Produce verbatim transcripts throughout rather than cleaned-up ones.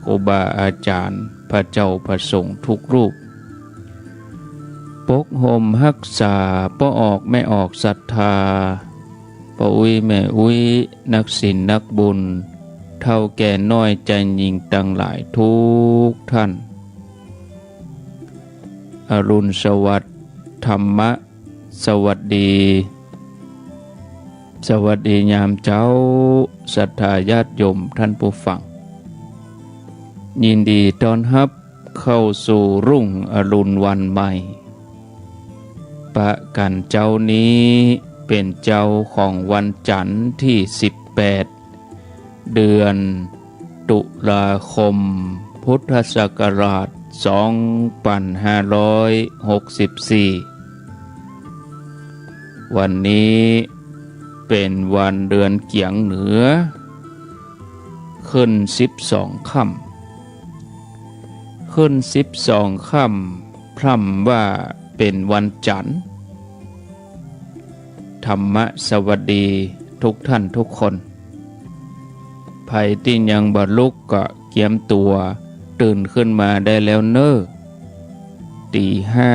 ครูบาอาจ๋ารย์ พระเจ้าพระสงฆ์ทุกรูป ปกห่มฮักษาป้อออกแม่ออกศรัทธา ป้ออุ๊ยแม่อุ๊ย นักศีลนักบุญ เฒ่าแก่น้อยจายญิงตังหลายทุกท่าน อรุณสวัสดิ์ ธรรมะสวัสดี สวัสดียามเจ๊า ศรัทธาญาติโยมท่านผู้ฟัง ยินดีต้อนฮับเข้าสู่รุ่งอรุณวันใหม่ ปะกั๋นเจ๊านี้เป๋นเจ๊าของวันจั๋นทร์ตี้สิบแปด เดือนตุลาคม พุทธศักราชสองปันห้าร้อยหกสิบสี่ วันนี้เป๋นวันเดือนเกี๋ยงเหนือ ขึ้นสิบสองค่ำ ขึ้นสิบสองค่ำ พร่ำว่าเป๋นวันจั๋นทร์ ธรรมะสวัสดีทุกท่านทุกคน ใผตี้ยังบ่ลุกก็เกียมตั๋วตื่นขึ้นมาได้แล้วเน่อ ตี๋ห้า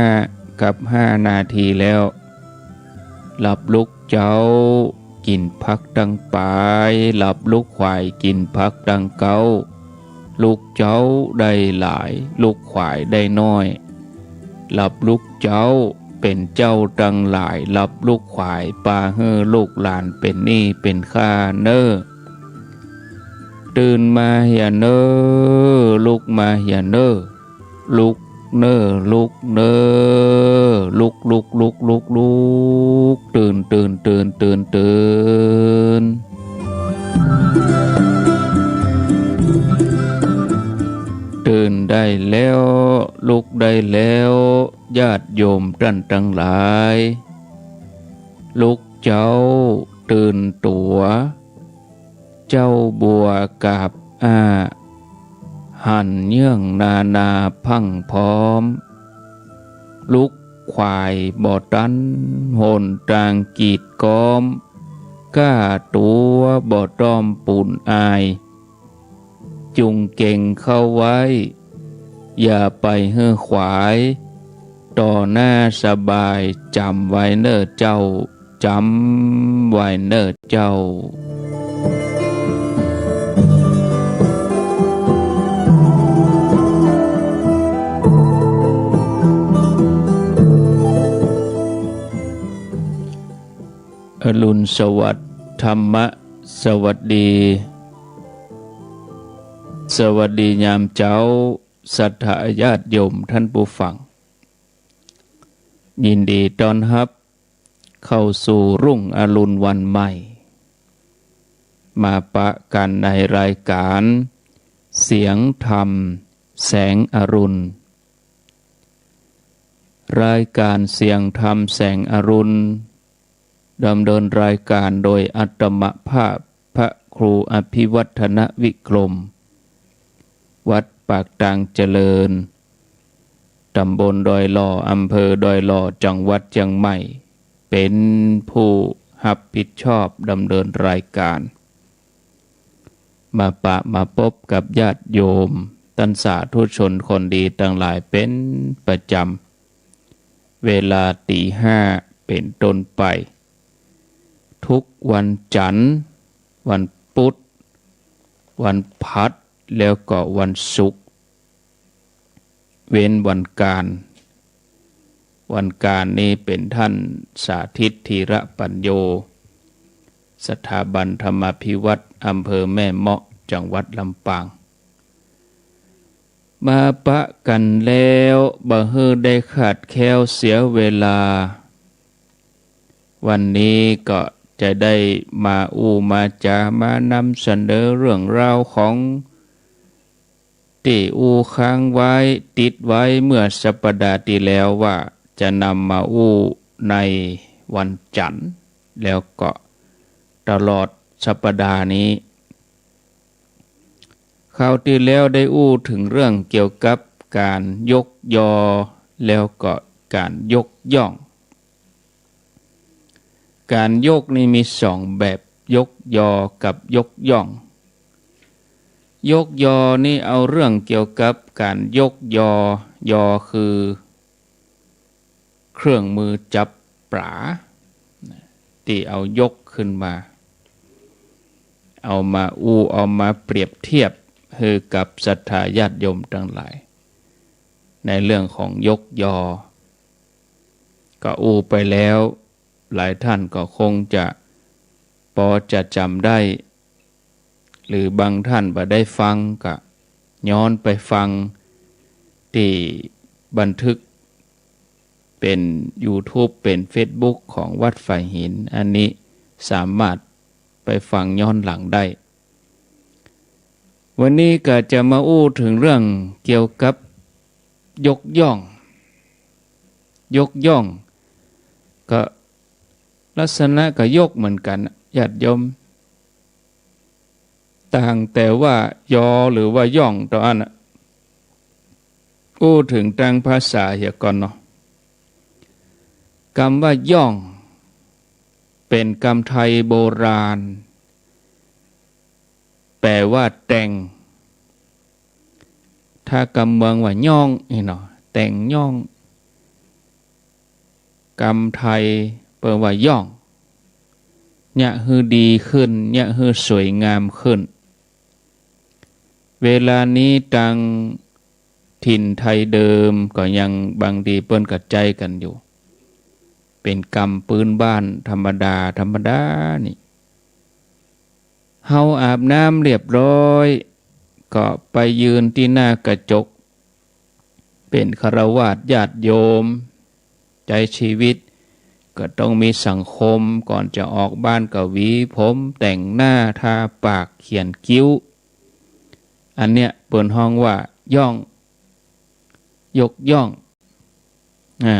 กับห้านาทีแล้ว หลับลุกเจ๊า กิ๋นผักตังป๋าย หลับลุกขวาย กิ๋นผักตังเก๊า ลุกเจ๊าได้หลาย ลุกขวายได้น้อย หลับลุกเจ๊าเป๋นเจ้าตังหลาย หลับลุกขวายปาหื้อลูกหลานเป๋นหนี้เป๋นค่าเน่อ ตื่นมาเหียเน่อ ลุกมาเหียเน่อ ลุกเน่อ ลุกเน่อ ลุก ลุก ลุก ลุก ลุก ตื่น ตื่น ตื่น ตื่น ตื่น ตื่นได้แล้ว ลุกได้แล้ว ญาติโยมต้านตังหลาย ลุกเจ๊า ตื่นตั๋ว เจ๊าบัวกาบอ้า หันเยื่องนานาพรั่งพร้อม ลุกขวายบ่ตัน หนตางกีดก๊อม ก้าตั๋วบ่ต้อมปูนอาย จุ่งเก๋งเข้าไว้ อย่าไปหื้อขวาย ต่อหน้าสบาย จ๋ำไว้เน่อเจ้า จ๋ำไว้เน่อเจ้า อรุณสวัสดิ์ ธรรมะสวัสดี สวัสดียามเจ๊า ศรัทธาญาติโยมท่านผู้ฟัง ยินดีต้อนฮับเข้าสู่รุ่งอรุณวันใหม่ มาปะกั๋นในรายก๋านเสียงธรรมแสงอรุณ รายก๋านเสียงธรรมแสงอรุณ ดำเนินรายก๋านโดยอาตมาภาพพระครูอภิวัฒนวิกรม วัดปากตางเจริญ ต๋ำบลดอยหล่อ อำเภอดอยหล่อ จังหวัดเจียงใหม่ เป๋นผู้ฮับผิดชอบดำเนินรายก๋าน มาปะมาปบกับญาติโยม ต้านสาธุชนคนดีตังหลายเป๋นประจ๋ำ เวลาตี๋ห้าเป๋นต้นไป ทุกวันจั๋นทร์ วันปุ๊ด วันพฤหัส แล้วก็วันศุกร์ เว้นวันก๋าน วันก๋านนี้เป๋นต้านสาธิต ธีระปัญโญ สถาบันธรรมาภิวัฒน์ อำเภอแม่เมาะ จังหวัดลำปาง มาปะกั๋นแล้ว บ่หื้อได้ขาดแคลนเสียเวลา วันนี้ก็จะได้มาอู้มาจ๋า มานำเสนอเรื่องราวของ ตี้อู้ค้างไว้ ติดไว้เมื่อสัปดาห์ตี้แล้วว่าจะนำมาอู้ในวันจั๋นทร์ แล้วก็ตลอดสัปดาห์นี้ คราวตี้แล้วได้อู้เถิงเรื่องเกี่ยวกับก๋านยกยอ แล้วก็ก๋านยกย่อง ก๋านยกนี่มีสองแบบ ยกยอกับยกย่อง ยกยอนี่เอาเรื่องเกี่ยวกับก๋านยกยอ ยอคือเครื่องมือจับป๋า ตี้เอายกขึ้นมา เอามาอู้ เอามาเปรียบเทียบหื้อกับศรัทธาญาติโยมตังหลาย ในเรื่องของยกยอ ก็อู้ไปแล้ว หลายท่านก็คงจะปอจะจ๋ำได้ หรือบางท่านบ่ได้ฟังก็ย้อนไปฟังตี้บันทึกเป๋นยูทูบ เป๋นเฟซบุ๊กของวัดฝายหิน อันนี้สามารถไปฟังย้อนหลังได้ วันนี้ก็จะมาอู้เถิงเรื่องเกี่ยวกับยกย่อง ยกย่อง ก็ลักษณะก็ยกเหมือนกั๋น ญาติโยม ต่างแต่ว่ายอหรือว่าย่องเต้าอั้นน่ะ อู้เถิงตางภาษาเหียก่อนเนาะ กำว่าย่อง เป๋นกำไทยโบราณ แป๋ว่าแต่ง ถ้ากำเมืองว่าย่อง นี่เนาะ แต่งย่อง กำไทยเปิ้นว่าย่อง เยียะหื้อดีขึ้น เยียะหื้อสวยงามขึ้น เวลานี้ตางถิ่นไทยเดิมก็ยังบางทีเปิ้นก็ใจ๊กั๋นอยู่ เป๋นกำปื๊นบ้านธรรมดา ธรรมดานี่ เฮาอาบน้ำเรียบร้อย ก็ไปยืนตี้หน้ากระจก เป๋นฆราวาสญาติโยม ใจ๊ชีวิตก็ต้องมีสังคม ก่อนจะออกบ้านก็หวีผม แต่งหน้า ทาปาก เขียนคิ้ว อันเนี้ยเปิ้นฮ้องว่าย่อง ยกย่อง อ่า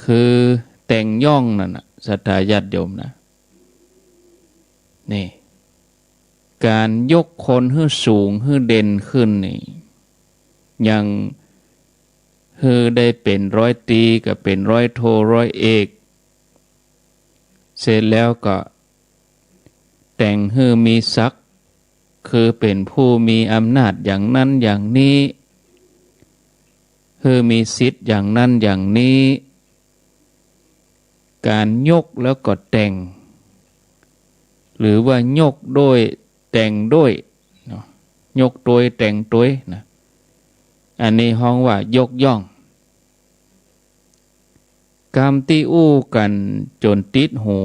คือแต่งย่องนั่นน่ะ ศรัทธาญาติโยมนะ นี่ ก๋านยกคนหื้อสูง หื้อเด่นขึ้นนี่ ยังหื้อได้เป๋นร้อยตรี ก็เป๋นร้อยโท ร้อยเอก เสร็จแล้วก็แต่งหื้อมีศักดิ์ คือเป๋นผู้มีอำนาจอย่างนั้นอย่างนี้ หื้อมีสิทธิ์อย่างนั้นอย่างนี้ ก๋านยกแล้วก็แต่ง หรือว่ายกโดยแต่งโดยเนาะ ยกโตยแต่งโตยนะ อันนี้ฮ้องว่ายกย่อง กำตี้อู้กั๋นจ๋นติดหู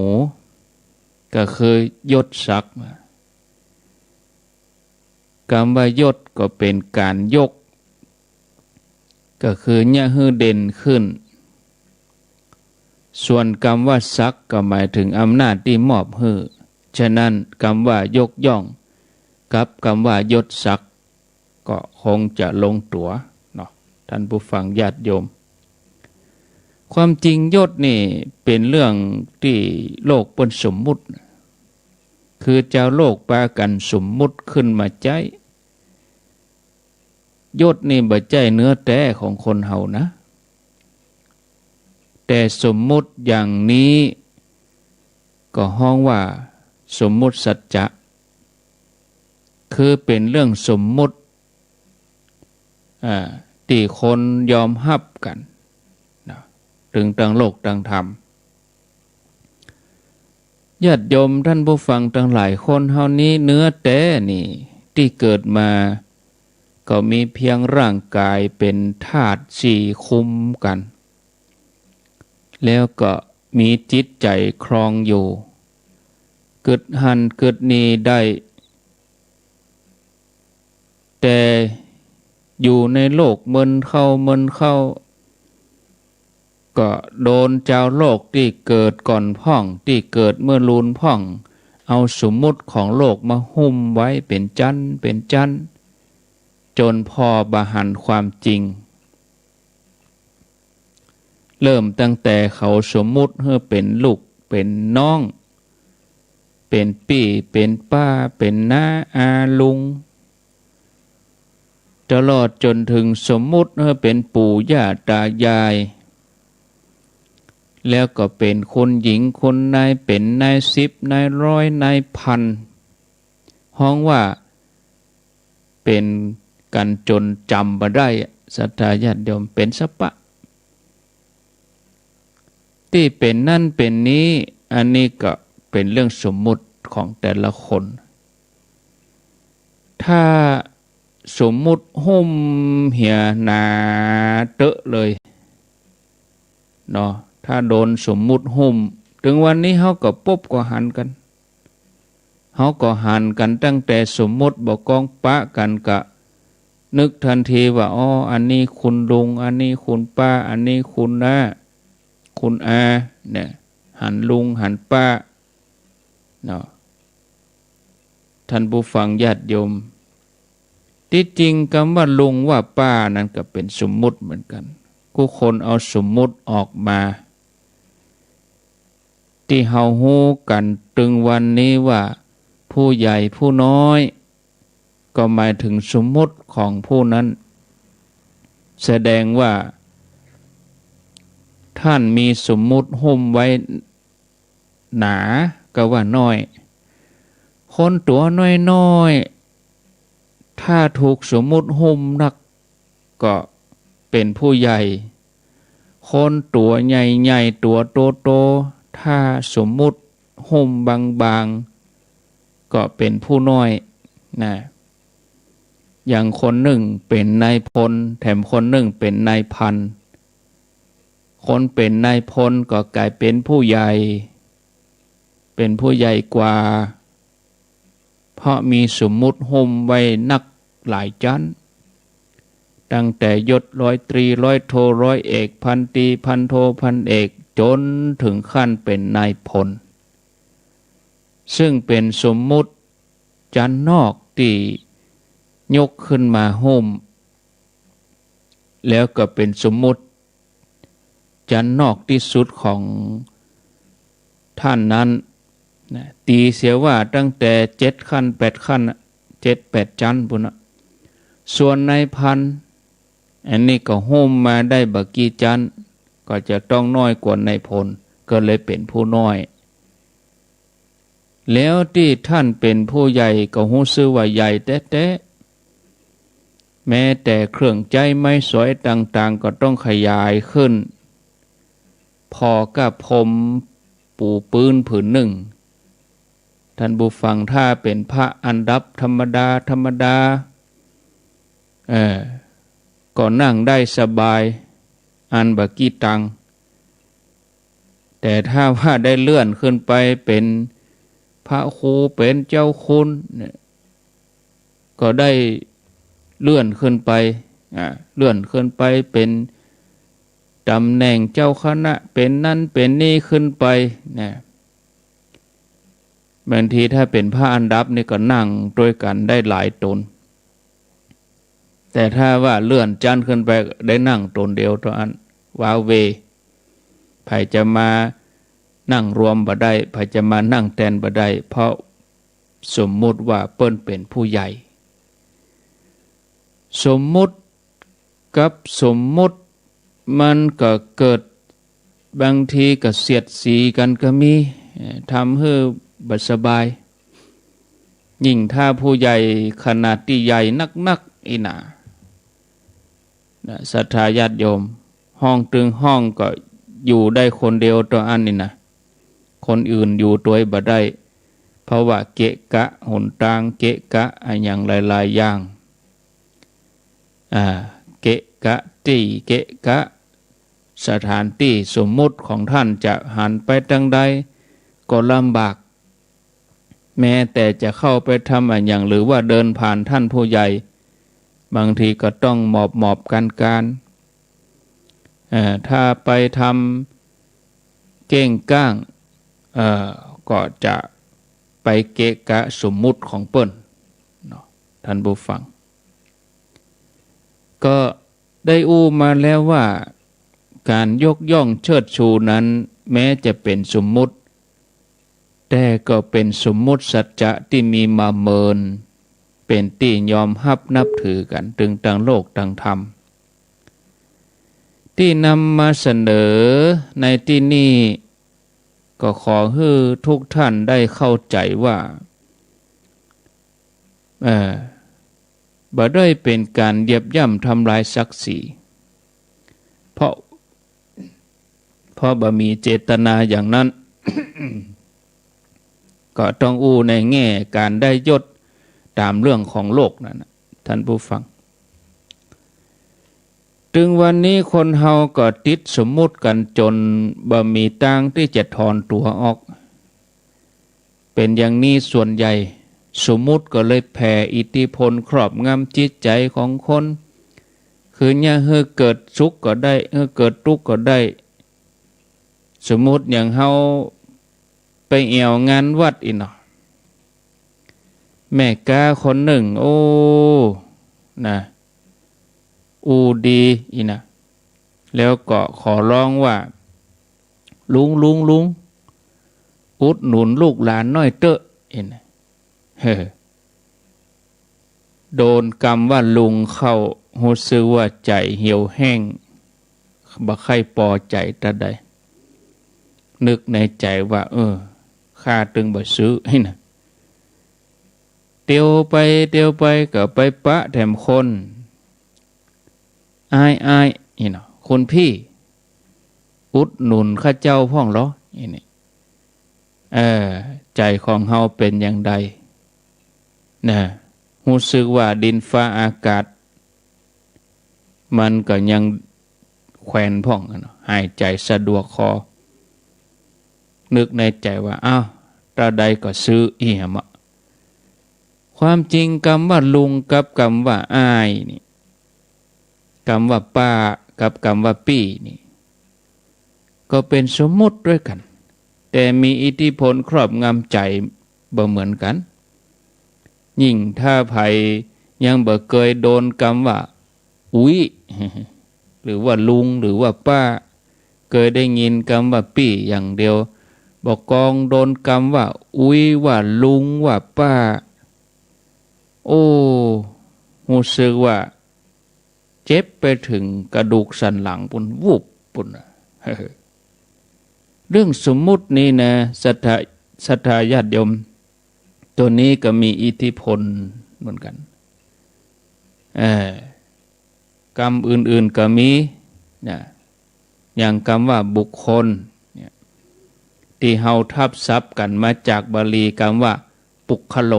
ก็คือยศศักดิ์ กำว่ายศก็เป๋นก๋านยก ก็คือเยียะหื้อเด่นขึ้น ส่วนกำว่าศักดิ์ก็หมายเถิงอำนาจตี้มอบหื้อ ฉะนั้นกำว่ายกย่องกับกำว่ายศศักดิ์ก็คงจะลงตั๋วเนาะ ท่านผู้ฟังญาติโยม ความจริงยศนี่เป๋นเรื่องตี้โลกเปิ้นสมมุติ คือจาวโลกปากั๋นสมมุติขึ้นมาใจ๊ ยศนี่บ่ใจ้เนื้อแต๊ของคนเฮานะ แต่สมมุติอย่างนี้ก็ฮ้องว่าสมมุติสัจจะ คือเป๋นเรื่องสมมุติ อ่า ตี้คนยอมฮับกั๋นนะ ตึงตังโลกตังธรรม ญาติโยมท่านผู้ฟังตังหลาย คนเฮานี้เนื้อแต๊นี่ ตี้เกิดมา ก็มีเพียงร่างก๋ายเป๋นธาตุสี่คุมกั๋น แล้วก็มีจิตใจ๋ครองอยู่ กึ๊ดหั้นกึ๊ดนี่ได้ แต่อยู่ในโลกเมินเข้าเมินเข้า ก็โดนจาวโลกตี้เกิดก่อนพ่อง ตี้เกิดเมื่อลูนพ่อง เอาสมมุติของโลกมาหุ้มไว้เป๋นจั๊นเป๋นจั๊น จ๋นผ่อบ่หันความจริง เริ่มตั้งแต่เขาสมมุติหื้อเป๋นลูกเป๋นน้อง เป๋นปี้เป๋นป้า เป๋นน้าอาลุง ตลอดจ๋นเถิงสมมุติหื้อเป๋นปู่ย่าต๋ายาย แล้วก็เป๋นคุณหญิงคุณนาย เป๋นนายสิบ นายร้อย นายพัน ฮ้องว่า เป๋นกั๋นจ๋นจ๋ำบ่ได้ ศรัทธาญาติโยม เป๋นสะปะ ตี้เป๋นนั้นเป๋นนี้ อันนี้ก็เป๋นเรื่องสมมุติของแต่ละคน ถ้าสมมุติหุ้มเหียหนาเต๊อะเลยเนาะ ถ้าโดนสมมุติหุ้ม เถิงวันนี้เฮาก็ปบก็หันกั๋น เฮาก็หันกั๋นตั้งแต่สมมุติบ่ก้องปะกั๋นก็นึกตันทีว่า อ๋อ อันนี้คุณลุง อันนี้คุณป้า อันนี้คุณน้า คุณอา เนี่ย หันลุงหันป้าเนาะ ท่านผู้ฟังญาติโยม ตี้จริงกำว่าลุงว่าป้านั้นก็เป๋นสมมุติเหมือนกั๋น กู้คนเอาสมมุติออกมา ตี้เฮาฮู้กั๋นเถิงวันนี้ว่าผู้ใหญ่ผู้น้อย ก็หมายเถิงสมมุติของผู้นั้น แสดงว่าต้านมีสมมุติหุ้มไว้หนาก็ว่าน้อย คนตั๋วน้อยๆ ถ้าถูกสมมุติหุ้มนัก ก็เป๋นผู้ใหญ่ คนตั๋วใหญ่ๆ ตั๋วโตๆ ถ้าสมมุติหุ้มบางๆ ก็เป๋นผู้น้อยนะ อย่างคนนึ่งเป๋นนายพล แถมคนนึ่งเป๋นนายพัน คนเป๋นนายพลก็ก๋ายเป๋นผู้ใหญ่ เป๋นผู้ใหญ่กว่า เพราะมีสมมุติหุ้มไว้นักหลายจั๊น ตั้งแต่ยศร้อยตรี ร้อยโท ร้อยเอก พันตรี พันโท พันเอก จ๋นเถิงขั้นเป๋นนายพล ซึ่งเป๋นสมมุติจั๊นนอกตี้ยกขึ้นมาหุ้ม แล้วก็เป๋นสมมุติจั๊นนอกตี้สุดของต้านนั้นนะ ตี๋เสียว่าตั้งแต่เจ็ดขั้นแปดขั้นน่ะ เจ็ดแปดจั๊นปู้นน่ะ ส่วนนายพัน อันนี้ก็หุ้มมาได้บ่กี่จั๊น ก็จะต้องน้อยกว่านายพล ก็เลยเป๋นผู้น้อย แล้วตี้ต้านเป๋นผู้ใหญ่ก็ฮู้สึกว่าใหญ่แต๊ๆ แม้แต่เครื่องใจ๊ไม้สอยต่างๆ ก็ต้องขยายขึ้น ผ่อก้าพรมปูปื๊นผืนนึ่ง ท่านผู้ฟัง ถ้าเป๋นพระอันดับธรรมดาธรรมดา เออ ก็นั่งได้สบาย อันบ่กี่ตัง แต่ถ้าว่าได้เลื่อนขึ้นไปเป๋นพระครู เป๋นเจ้าคุณเนี่ย ก็ได้เลื่อนขึ้นไป อ่า เลื่อนขึ้นไปเป๋นต๋ำแหน่งเจ้าคณะ เป๋นนั้นเป๋นนี้ขึ้นไปนะ บางทีถ้าเป๋นพระอันดับนี่ก็นั่งตวยกั๋นได้หลายต๋น แต่ถ้าว่าเลื่อนจั๊นขึ้นไปได้นั่งต๋นเดียวเต้าอั้น ว้าเหว่ ใผจะมานั่งร่วมบ่ได้ ใผจะมานั่งแตนบ่ได้ เพราะสมมุติว่าเปิ้นเป๋นผู้ใหญ่ สมมุติกับสมมุติมันก็เกิด บางทีก็เสียดสีกั๋นก็มี เอ่อ ทำหื้อบ่สบาย ยิ่งถ้าผู้ใหญ่ขนาดตี้ใหญ่นักๆ อี้นา นะ ศรัทธาญาติโยม ห้องตึงห้องก็อยู่ได้คนเดียวเต้าอั้นนี่นะ คนอื่นอยู่ตวยบ่ได้ เพราะว่าเกะกะหนตาง เกะกะอะหยังหลายๆ อย่าง อ่า เกะกะตี้ เกะกะสถานตี้สมมุติของต้าน จะหันไปตางใดก็ลำบาก แม้แต่จะเข้าไปทำอะหยัง หรือว่าเดินผ่านต้านผู้ใหญ่ บางทีก็ต้องหมอบๆ กานๆ เอ่อ ถ้าไปทำเก้งก้าง เอ่อ ก็จะไปเกะกะสมมุติของเปิ้นเนาะ ท่านผู้ฟัง ก็ได้อู้มาแล้วว่า ก๋านยกย่องเชิดชูนั้น แม้จะเป๋นสมมุติ แต่ก็เป๋นสมมุติสัจจะตี้มีมาเมิน เป๋นตี้ยอมฮับนับถือกั๋นตึงตางโลกตางธรรม ตี้นำมาเสนอในตี้นี่ ก็ขอหื้อทุกท่านได้เข้าใจ๋ว่า เอ่อ บ่ได้เป๋นก๋านเหยียบย่ำทำลายศักดิ์ศรี เพราะ เพราะบ่มีเจตนาอย่างนั้น ก็ต้องอู้ในแง่ก๋านได้ยศต๋ามเรื่องของโลกนั่นน่ะ ท่านผู้ฟัง ตึงวันนี้คนเฮาก็ติดสมมุติกั๋นจ๋นบ่มีตางตี้จะถอนตั๋วออก เป๋นอย่างนี้ส่วนใหญ่ สมมุติก็เลยแผ่อิทธิพลครอบงำจิตใจ๋ของคน คือเยียะหื้อเกิดสุขก็ได้ หื้อเกิดตุ๊กข์ก็ได้ สมมุติอย่างเฮาไปแอ่วงานวัดอี้เนาะ แม่ก๊าคนนึ่ง โอ้ นะ อู้ดีอี้นะ แล้วก็ขอร้องว่า ลุง ลุง ลุง อุดหนุนลูกหลานหน้อยเต๊อะ อี้นะ เฮ้อ โดนกำว่าลุงเข้า ฮู้สึกว่าใจ๋เหี่ยวแห้ง บ่ใค่ปอใจ๋ตะใด นึกในใจ๋ว่า เออ ข้าตึงบ่ซื้อ อี้นะ เตียวไปเตียวไปก็ไปปะแถมคน อ้าย อ้าย อี้เนาะ คุณพี่ อุดหนุนข้าเจ้าพ่องลอ อี้นี่ เออ ใจ๋ของเฮาเป๋นอย่างใด นะ ฮู้สึกว่าดินฟ้าอากาศ มันก็ยังแขวนพ่องอะเนาะ หายใจ๋สะดวกคอ นึกในใจ๋ว่า อ้าว ตะใดก็ซื้อ อี้หำอะ ความจริงกำว่าลุงกับกำว่าอ้ายนี่ กำว่าป้ากับกำว่าปี้นี่ ก็เป๋นสมมุติตวยกั๋น แต่มีอิทธิพลครอบงำใจ๋บ่เหมือนกั๋น ยิ่งถ้าใผยังบ่เกยโดนกำว่าอุ๊ย หรือว่าลุง หรือว่าป้า เกยได้ยินกำว่าปี้อย่างเดียว บ่กองโดนกำว่าอุ๊ย ว่าลุง ว่าป้า โอ้ ฮู้สึกว่า เจ็บไปเถิงกระดูกสันหลังปู้น วุบปู้นน่ะ เรื่องสมมุตินี่นะ ศรัทธา ศรัทธาญาติโยม ตัวนี้ก็มีอิทธิพลเหมือนกั๋น เออ กำอื่นๆ ก็มี นะ อย่างกำว่าบุคคลเนี่ย ตี้เฮาทับศัพท์กั๋นมาจากบาลีกำว่าปุคคโล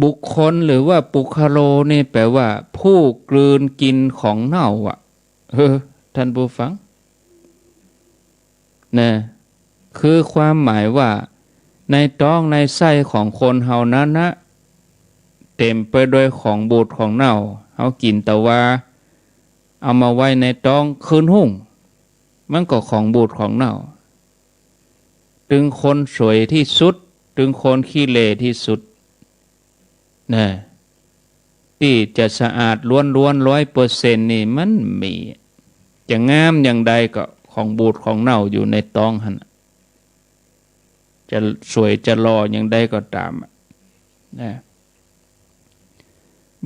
บุคคลหรือว่าปุคคโลนี่แป๋ว่าผู้กลืนกิ๋นของเน่าอะ เออ ท่านผู้ฟัง นะ คือความหมายว่าในต๊องในไส้ของคนเฮานั้นนะ เต๋มไปโดยของบูดของเน่า เฮากิ๋นตะวา เอามาไว้ในต๊องคืนฮุ่ง มันก็ของบูดของเน่า ตึงคนสวยตี้สุด ตึงคนขี้เหร่ตี้สุด นะ ตี้จะสะอาดล้วนๆ ร้อยเปอร์เซ็นต์นี่มันมี จะงามอย่างใดก็ของบูดของเน่าอยู่ในต๊องหั้น จะสวยจะหล่ออย่างใดก็ต๋ามอะ นะ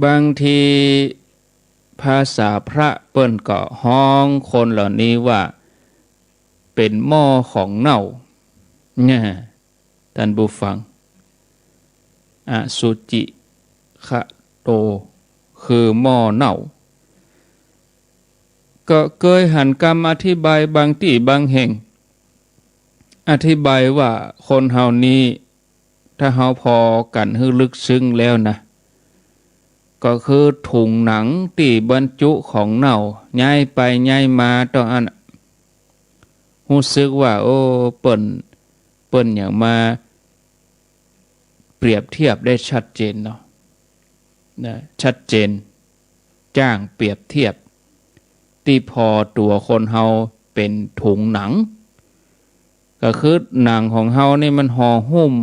บางทีภาษาพระเปิ้นก็ฮ้องคนเหล่านี้ว่าเป๋นหม้อของเน่า นะ ท่านผู้ฟัง อสุจิคโต คือหม้อเน่า ก็เกยหันกำอธิบายบางตี้บางแห่ง อธิบายว่าคนเฮานี้ ถ้าเฮาผ่อกั๋นหื้อลึกซึ้งแล้วนะ ก็คือถุงหนังตี้บรรจุของเน่า ย้ายไปย้ายมาตองอั้น ฮู้สึกว่า โอ้ เปิ้น เปิ้นหยังมาเปรียบเทียบได้ชัดเจนเนาะ นะ ชัดเจน จ้างเปรียบเทียบ ตี้ผ่อตั๋วคนเฮาเป๋นถุงหนัง ก็คือหนังของเฮานี่มันห่อหุ้ม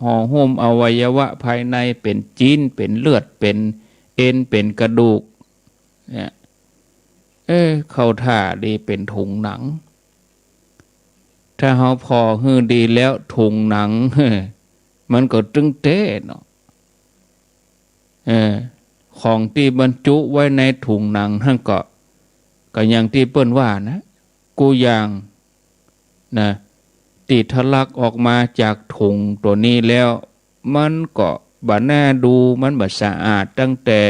ห่อหุ้มอวัยวะภายใน เป๋นจิ๊น เป๋นเลือด เป๋นเอ็น เป๋นกระดูก เนี่ย เออ เข้าท่าดีเป๋นถุงหนัง ถ้าเฮาผ่อหื้อดีแล้วถุงหนัง มันก็ตึงเต๊เนาะ เออ ของตี้บรรจุไว้ในถุงหนังหั้นก็ ก็อย่างตี้เปิ้นว่านะ กู้อย่าง นะ ตี้ทะลักออกมาจากถุงตั๋วนี้แล้ว มันก็ บ่น่าดู มันบ่สะอาด ตั้งแต่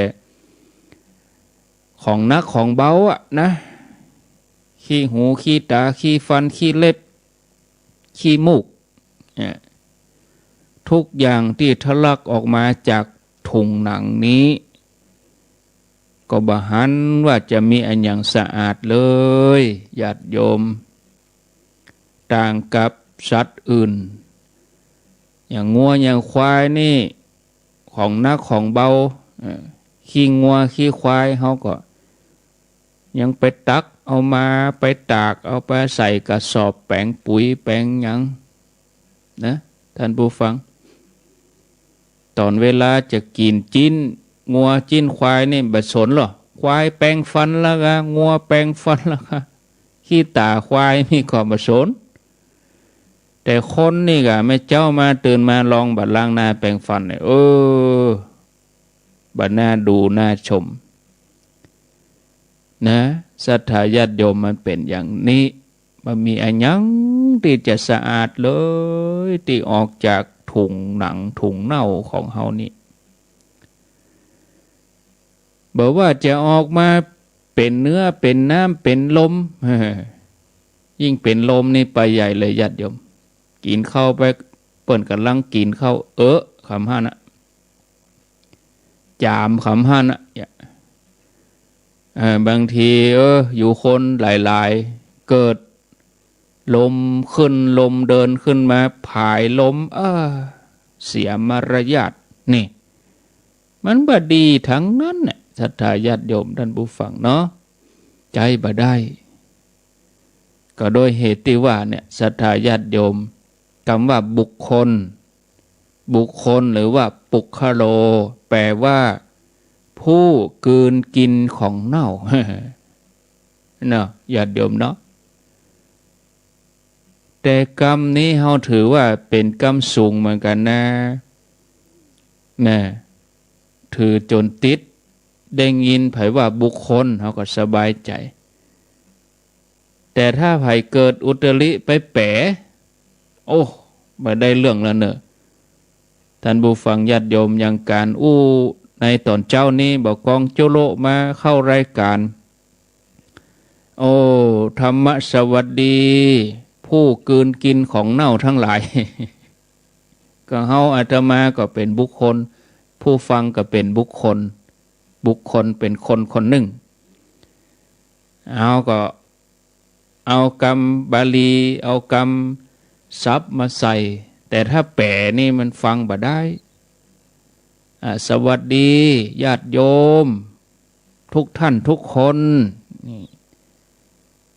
ของหนักของเบาอะนะ ขี้หู ขี้ต๋า ขี้ฟัน ขี้เล็บ ขี้มูก เนี่ย ทุกอย่างตี้ทะลักออกมาจากถุงหนังนี้ ก็บ่หันว่าจะมีอะหยังสะอาดเลย ญาติโยม ต่างกับสัตว์อื่น อย่างงัวอย่างควายนี่ ของหนักของเบา เอ่อ ขี้งัวขี้ควาย เฮาก็ยังไปตักเอามา ไปตากเอา ไปใส่กระสอบแป๋งปุ๋ยแป๋งหยังนะ ท่านผู้ฟัง ต๋อนเวลาจะกิ๋นจิ๊นงัวจิ๊นควายนี่บ่สนหรอก ควายแปรงฟันแล้วกา งัวแปรงฟันแล้วกา ขี้ต๋าควายนี่ก็บ่สน แต่คนนี่กา แม่เจ้ามาตื่นมาลองบ่ล้างหน้าแปรงฟันเนี่ย เออ บ่น่าดูน่าชมนะ ศรัทธาญาติโยม มันเป๋นอย่างนี้ บ่มีอะหยังตี้จะสะอาดเลย ตี้ออกจากถุงหนังถุงเน่าของเฮานี่ บ่ว่าจะออกมาเป๋นเนื้อเป๋นน้ำเป๋นลม ยิ่งเป๋นลมนี่ไปใหญ่เลยญาติโยม กิ๋นข้าวไป เปิ้นก่ำลังกิ๋นข้าว เออ กำหั้นน่ะ จ๋ามกำหั้นน่ะ เออ บางที เออ อยู่คนหลายๆ เกิดลมขึ้น ลมเดินขึ้นมา ผายลม เออ เสียมารยาท นี่ มันบ่ดีตังนั้นแหละ ศรัทธาญาติโยมท่านผู้ฟังเนาะ ใจ๊บ่ได้ ก็โดยเหตุตี้ว่าเนี่ย ศรัทธาญาติโยม กำว่าบุคคล บุคคลหรือว่าปุคคโล แปลว่า ผู้กืนกิ๋นของเน่า เนาะ ญาติโยมเนาะ แต่กำนี้เฮาถือว่าเป๋นกำสูงเหมือนกั๋นนะ นะ ถือจ๋นติด ได้ยินใผว่าบุคคล เฮาก็สบายใจ๋ แต่ถ้าใผเกิดอุตริไปแป๋ โอ้ บ่ได้เรื่องแล้วเน่อ ท่านผู้ฟังญาติโยม อย่างก๋านอู้ในต๋อนเจ๊านี้ บ่ากองจุโละมาเข้ารายก๋าน โอ้ ธรรมสวัสดี ผู้กืนกิ๋นของเน่าตังหลาย ก็เฮาอาตมาก็เป๋นบุคคล ผู้ฟังก็เป๋นบุคคล บุคคลเป๋นคนคนนึ่ง เฮาก็เอากำบาลี เอากำศัพท์มาใส่ แต่ถ้าแป๋นี่มันฟังบ่ได้ อ่า สวัสดีญาติโยม ทุกท่านทุกคน นี่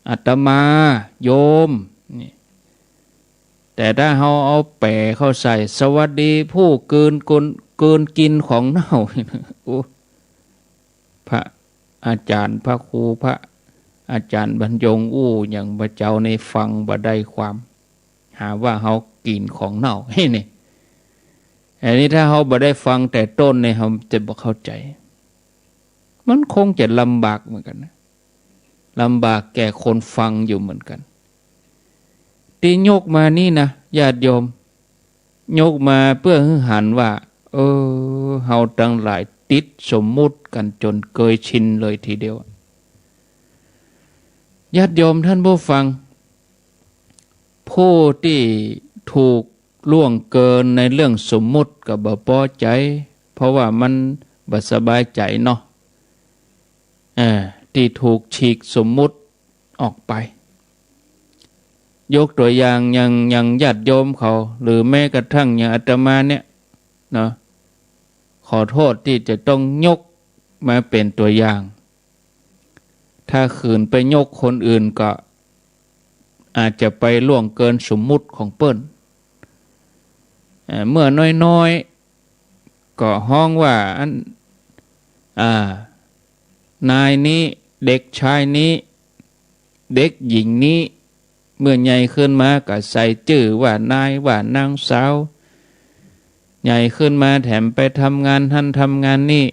อาตมา โยม นี่ แต่ถ้าเฮาเอาแป๋เข้าใส่ สวัสดีผู้กืน กืน กืนกิ๋นของเน่า โอ้ พระอาจ๋ารย์ พระครู พระอาจ๋ารย์บรรยงอู้หยังบ่าเจ๊านี่ฟังบ่ได้ความ หาว่าเฮากิ๋นของเน่า นี่ อันนี้ถ้าเฮาบ่ได้ฟังแต่ต้นนี่ เฮาจะบ่เข้าใจ๋ มันคงจะลำบากเหมือนกั๋นนะ ลำบากแก่คนฟังอยู่เหมือนกั๋น ตี้ยกมานี่นะ ญาติโยม ยกมาเปื้อหื้อหันว่า เออ เฮาตังหลายติดสมมุติกั๋นจ๋นเกยชินเลยทีเดียว ญาติโยมท่านผู้ฟัง ผู้ตี้ถูกล่วงเกินในเรื่องสมมุติก็บ่ปอใจ๋ เพราะว่ามันบ่สบายใจ๋เนาะ เออ ตี้ถูกฉีกสมมุติออกไป ยกตั๋วอย่างอย่าง อย่างญาติโยมเขา หรือแม้กระทั่งอย่างอาตมาเนี่ยเนาะ ขอโทษตี้จะต้องยกมาเป๋นตั๋วอย่าง ถ้าขืนไปยกคนอื่นก็อาจจะไปล่วงเกินสมมุติของเปิ้น เอ่อ เมื่อน้อยๆ ก็ฮ้องว่าอัน อ่า นายนี้ เด็กชายนี้ เด็กหญิงนี้ เมื่อใหญ่ขึ้นมาก็ใส่จื้อว่านายว่านางสาว ใหญ่ขึ้นมาแถมไปทำงานหั้นทำงานนี่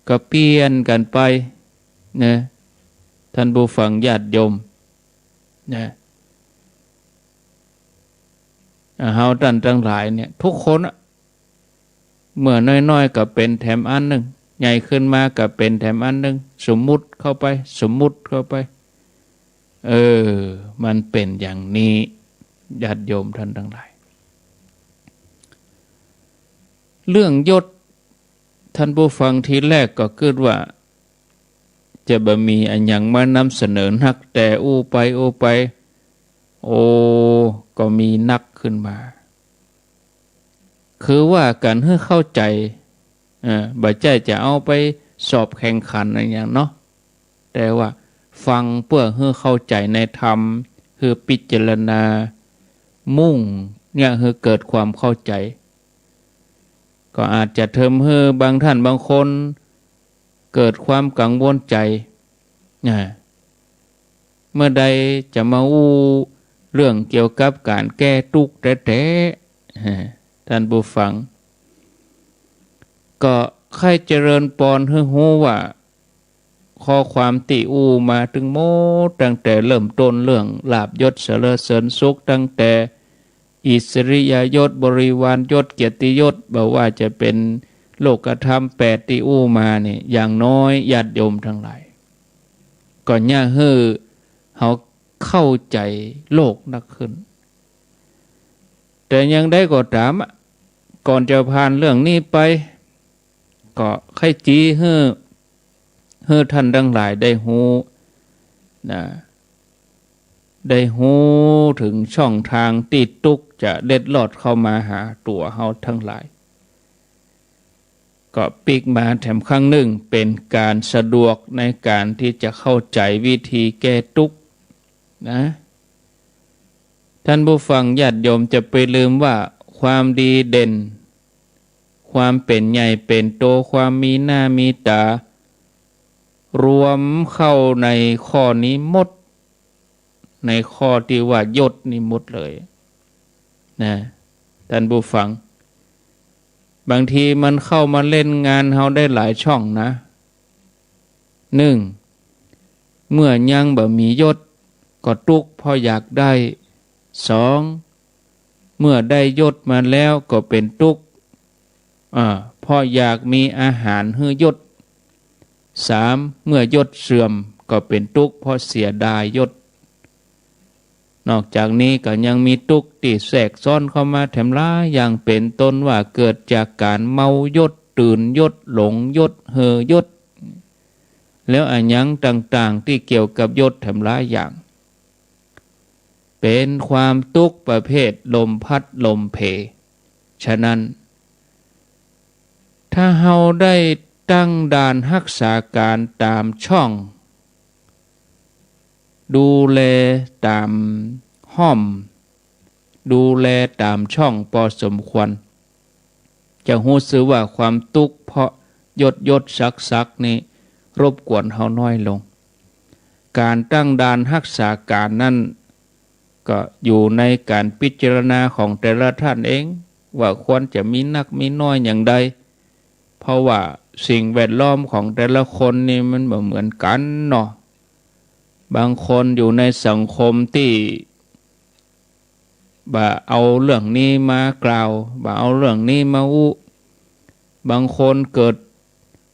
ก็เปลี่ยนกั๋นไปนะ ท่านผู้ฟังญาติโยมนะ อ่า เฮาต้านตังหลายเนี่ย ทุกคนอะ เมื่อน้อยๆ ก็เป๋นแถมอันนึ่ง ใหญ่ขึ้นมาก็เป๋นแถมอันนึ่ง สมมุติเข้าไป สมมุติเข้าไป เออ มันเป๋นอย่างนี้ ญาติโยมท่านตังหลาย เรื่องยศ ท่านผู้ฟัง ทีแรกก็กึ๊ดว่า จะบ่มีอะหยังมานำเสนอนัก แต่อู้ไปอู้ไป โอ้ ก็มีนักขึ้นมา คือว่ากั๋นหื้อเข้าใจ๋ เออ บ่ใจ้จะเอาไปสอบแข่งขันอะหยังเนาะ แต่ว่าฟังเปื้อหื้อเข้าใจ๋ในธรรม หื้อพิจารณา มุ่งเนี่ยหื้อเกิดความเข้าใจ๋ ก็อาจจะเถิมหื้อบางท่านบางคน เกิดความกังวลใจ๋ นะ เมื่อใดจะมาอู้เรื่องเกี่ยวกับก๋านแก้ตุ๊กข์แต๊ๆ ท่านผู้ฟัง ก็ใค่เจริญปอนหื้อฮู้ว่า ข้อความตี้อู้มาตึงหมด ตั้งแต่เริ่มต้นเรื่องลาภยศสรรเสริญสุข ตั้งแต่อิสริยยศ บริวารยศ เกียรติยศ บ่ว่าจะเป๋นโลกธรรมแปดตี้อู้มานี่ อย่างน้อยญาติโยมตังหลาย ก็เยียะหื้อเฮาเข้าใจ๋โลกนักขึ้น แต่อย่างใดก็ต๋ามอะ ก่อนจะผ่านเรื่องนี้ไป ก็ใค่จี้หื้อ หื้อท่านตังหลายได้ฮู้ นะ ได้ฮู้เถิงช่องตางตี้ตุ๊กข์จะเล็ดลอดเข้ามาหาตั๋วเฮาตังหลาย ก็ปิ๊กมาแถมครั้งนึ่ง เป๋นก๋านสะดวกในก๋านตี้จะเข้าใจ๋วิธีแก้ตุ๊กข์ นะ ท่านผู้ฟังญาติโยมจะไปลืมว่าความดีเด่น ความเป๋นใหญ่เป๋นโต ความมีหน้ามีต๋า รวมเข้าในข้อนี้หมด ในข้อตี้ว่ายศนี่หมดเลย นะ ท่านผู้ฟัง บางทีมันเข้ามาเล่นงานเฮาได้หลายช่องนะ นึ่ง เมื่อยังบ่มียศก็ตุ๊กข์เพราะอยากได้ สอง เมื่อได้ยศมาแล้วก็เป๋นตุ๊กข์ อ่า เพราะอยากมีอาหารหื้อยศ สาม เมื่อยศเสื่อมก็เป๋นตุ๊กข์เพราะเสียดายยศ นอกจากนี้ก็ยังมีตุ๊กข์ตี้แทรกซ้อนเข้ามาแถมหลายอย่าง เป๋นต้นว่าเกิดจากก๋านเมายศ ตื่นยศ หลงยศ เห่อยศ แล้วอะหยังต่างๆ ตี้เกี่ยวกับยศแถมหลายอย่าง เป๋นความตุ๊กข์ประเภทลมพัดลมเพ ฉะนั้น ถ้าเฮาได้ตั้งด่านฮักษาก๋านต๋ามช่อง ดูแลต๋ามห้อม ดูแลต๋ามช่องปอสมควร จะฮู้สึกว่าความตุ๊กข์เพราะยศยศศักดิ์ศักดิ์นี่รบกวนเฮาน้อยลง ก๋านตั้งด่านฮักษาก๋านนั้น ก็อยู่ในก๋านพิจารณาของแต่ละท่านเอง ว่าควรจะมีนักมีน้อยอย่างใด เพราะว่าสิ่งแวดล้อมของแต่ละคนนี่มันบ่เหมือนกั๋นเนาะ บางคนอยู่ในสังคมตี้ บ่เอาเรื่องนี้มากล่าว บ่เอาเรื่องนี้มาอู้ บางคนเกิด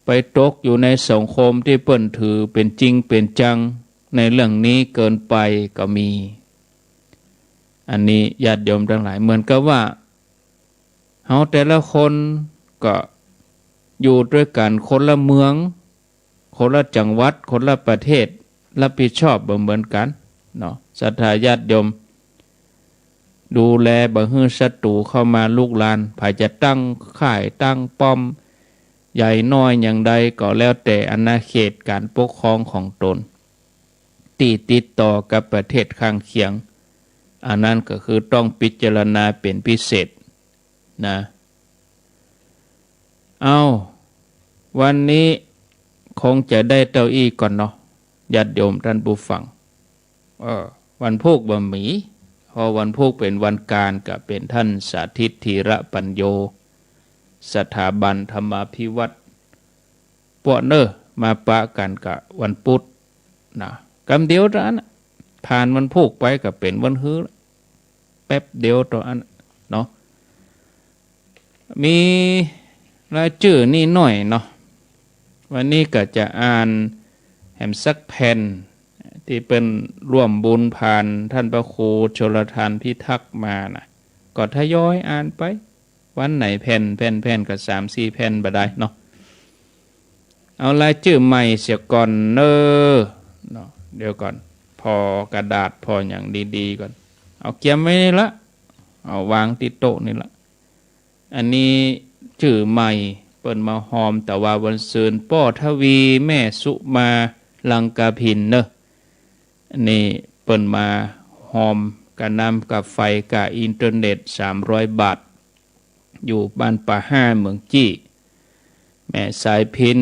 ไปตกอยู่ในสังคมตี้เปิ้นถือเป๋นจริงเป๋นจังในเรื่องนี้เกินไปก็มี อันนี้ญาติโยมตังหลาย เหมือนกับว่า เฮาแต่ละคนก็อยู่ตวยกั๋นคนละเมือง คนละจังหวัด คนละประเทศ รับผิดชอบบ่เหมือนกั๋นเนาะ ศรัทธาญาติโยม ดูแลบ่หื้อศัตรูเข้ามาลุกราน ใผจะตั้งค่ายตั้งป้อม ใหญ่น้อยอย่างใดก็แล้วแต่อาณาเขตก๋านปกครองของตน ตี้ติดต่อกับประเทศข้างเคียง อันนั้นก็คือต้องพิจารณาเป๋นพิเศษนะ เอ้า วันนี้คงจะได้เต้าอี้ก่อนเนาะ ญาติโยมท่านผู้ฟัง เออ วันพูกบ่มี เพราะวันพูกเป๋นวันก๋าน ก็เป๋นท่านสาธิต ธีระปัญโญ สถาบันธรรมาภิวัฒน์ ปวกเน่อ มาปะกั๋นกับวันปุ๊ดนะ กำเดียวเต้าอั้นน่ะ ผ่านวันพูกไปก็เป๋นวันฮื้อละ แป๊บเดียวเต้าอั้นน่ะเนาะ มี รายจื้อนี้น้อยเนาะ วันนี้ก็จะอ่านแหมสักแผ่น ตี้เปิ้นร่วมบุญผ่านต้านพระครูชลทานพิทักษ์มานะ ก็ทยอยอ่านไป วันไหนแผ่น แผ่น แผ่นก็สามสี่แผ่นบ่ได้เนาะ เอารายจื้อใหม่เสียก่อนเน่อ เนาะ เดี๋ยวก่อน ผ่อกระดาษผ่อหยังดีๆ ก่อน เอาเกียมไว้นี่ละ เอาวางตี้โต๊ะนี่ละ อันนี้จื้อใหม่ เปิ้นมาฮอมตะวาวันซืน ป้อทวี แม่สุมา ลังกาภินเน่อ อันนี้เปิ้นมาฮอมกาน้ำกาไฟกาอินเทอร์เน็ต สามร้อยบาท อยู่บ้านป่าห้า เมืองจี้ แม่สายพิณ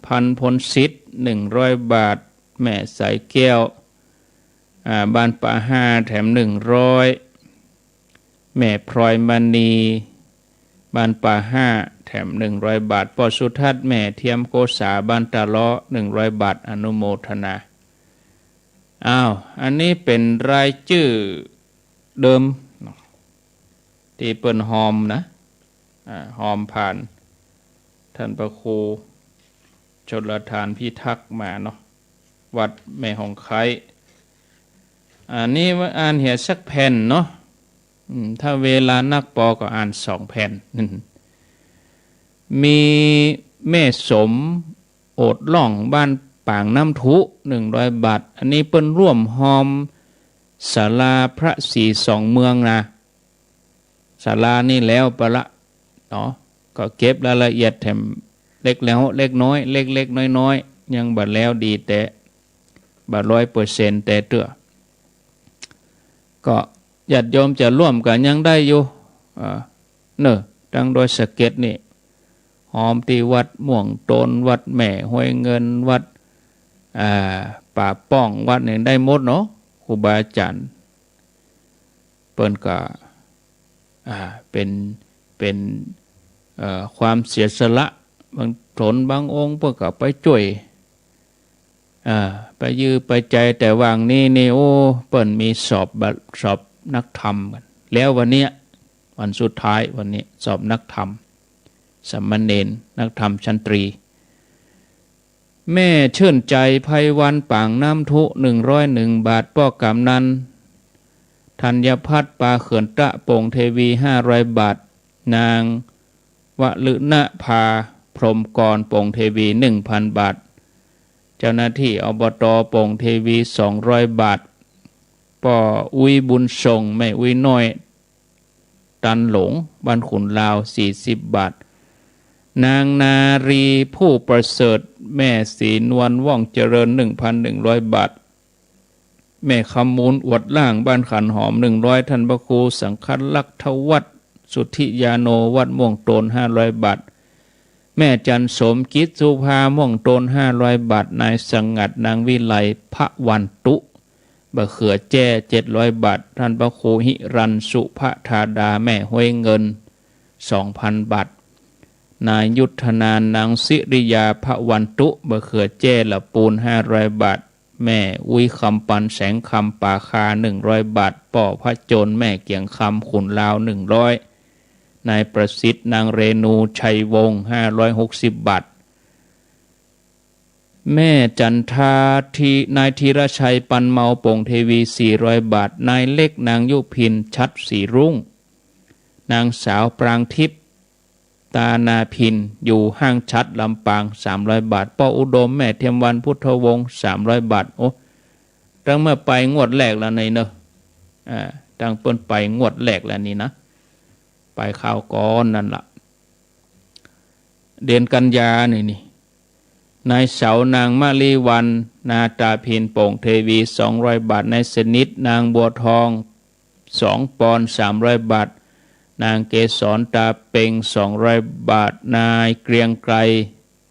พันพลสิทธิ์ หนึ่งร้อยบาท แม่สายแก้ว อ่า บ้านป่าห้า แถม หนึ่งร้อย แม่พลอยมณี บ้านป่าห้า แถม หนึ่งร้อยบาท ป้อสุทัศน์ แม่เทียมโกษา บ้านตาเลาะ หนึ่งร้อยบาท อนุโมทนา อ้าว อันนี้เป๋นรายจื้อเดิมเนาะ ตี้เปิ้นฮอมนะ อ่า ฮอมผ่านต้านพระครูชลทานพิทักษ์มาเนาะ วัดแม่ฮ่องไคร้ อันนี้อ่านเหียสักแผ่นเนาะ อืม ถ้าเวลานักปอก็อ่านสองแผ่น มีแม่สม โอดล่อง บ้านปางน้ำทุ หนึ่งร้อยบาท อันนี้เปิ้นร่วมฮอมศาลาพระศรีสองเมืองนะ ศาลานี่แล้วไปละเนาะ ก็เก็บรายละเอียดแถมเล็กแล้วเล็กน้อย เล็กๆ น้อยๆ ยังบ่แล้วดีแต๊ บ่ร้อยเปอร์เซ็นต์แต๊เตื้อ ก็ญาติโยมจะร่วมกั๋นยังได้อยู่ อ่า เน่อ ตังดอยสะเก็ดนี่ ฮอมตี้วัดม่วงโตน วัดแม่ห้วยเงิน วัด อ่า ป่าป้อง วัดนี่ได้หมดเนาะ ครูบาอาจ๋ารย์ เปิ้นก็ อ่า เป๋น เป๋น เอ่อ ความเสียสละ บางหนบางองค์เปิ้นก็ไปจ้วย อ่า ไปยื้อไปใจ๋ แต่วางนี้นี่ โอ้ เปิ้นมีสอบบัตร สอบนักธรรมกั๋น แล้ววันเนี้ย วันสุดท้ายวันนี้ สอบนักธรรม สามเณร นักธรรมชั้นตรี แม่ชื่นใจ๋ ไพวัน ปางน้ำทุ หนึ่งร้อยหนึ่งบาท ป้อกำนัน ธัญพัฒน์ ปาเขื่อนตะ โป่งเทวี ห้าร้อยบาท นางวฤณภา พรหมกร โป่งเทวี หนึ่งพันบาท เจ้าหน้าตี้ อบต โป่งเทวี สองร้อยบาท ป้ออุ๊ยบุญส่ง แม่อุ๊ยน้อย ตันหลง บ้านขุนลาว สี่สิบบาท นางนารี ผู้ประเสริฐ แม่ศรีนวล ว่องเจริญ หนึ่งพันหนึ่งร้อยบาท แม่คำมูล อวดล่าง บ้านขันหอม หนึ่งร้อย ท่านพระครูสังฆรักษ์ทวัฒน์ สุทธิยาโน วัดม่วงโตน ห้าร้อยบาท แม่จันสม กิจสุภา ม่วงโตน ห้าร้อยบาท นายสงัด นางวิไล พระวันตุ บ่าเขือแจ้ เจ็ดร้อยบาท ท่านพระครูหิรัญ สุภธาดา แม่ห้วยเงิน สองพันบาท นายยุทธนาน นางสิริยา พระวันตุ บ่าเขือแจ้ ละปูน ห้าร้อยบาท แม่อุ๊ยคำปัน แสงคำ ป่าคา หนึ่งร้อยบาท ป้อพระโจร แม่เกียงคำ ขุนลาว หนึ่งร้อย นายประสิทธิ์ นางเรนู ชัยวงศ์ ห้าร้อยหกสิบบาท แม่จันทา ที นายธีรชัย ปันเมา โป่งเทวี สี่ร้อยบาท นายเล็ก นางยุพิน ชัดศรีรุ่ง นางสาวปรางทิพย์ ตานาพิน อยู่ห้างฉัตร ลำปาง สามร้อยบาท ป้ออุดม แม่เทียมวัน พุทธวงศ์ สามร้อยบาท โอ้ ตังเปิ้นไปงวดแรกแล้วนี่เนาะ อ่า ตังเปิ้นไปงวดแรกแล้วนี่นะ ไปคราวก่อนนั่นละ เดือนกันยานี่นี่ นายเสา นางมะลิวัน นาตาพิน โป่งเทวี สองร้อยบาท นายสนิท นางบัวทอง สองปอน สามร้อยบาท นางเกสร ตาเปง สองร้อยบาท นายเกรียงไกร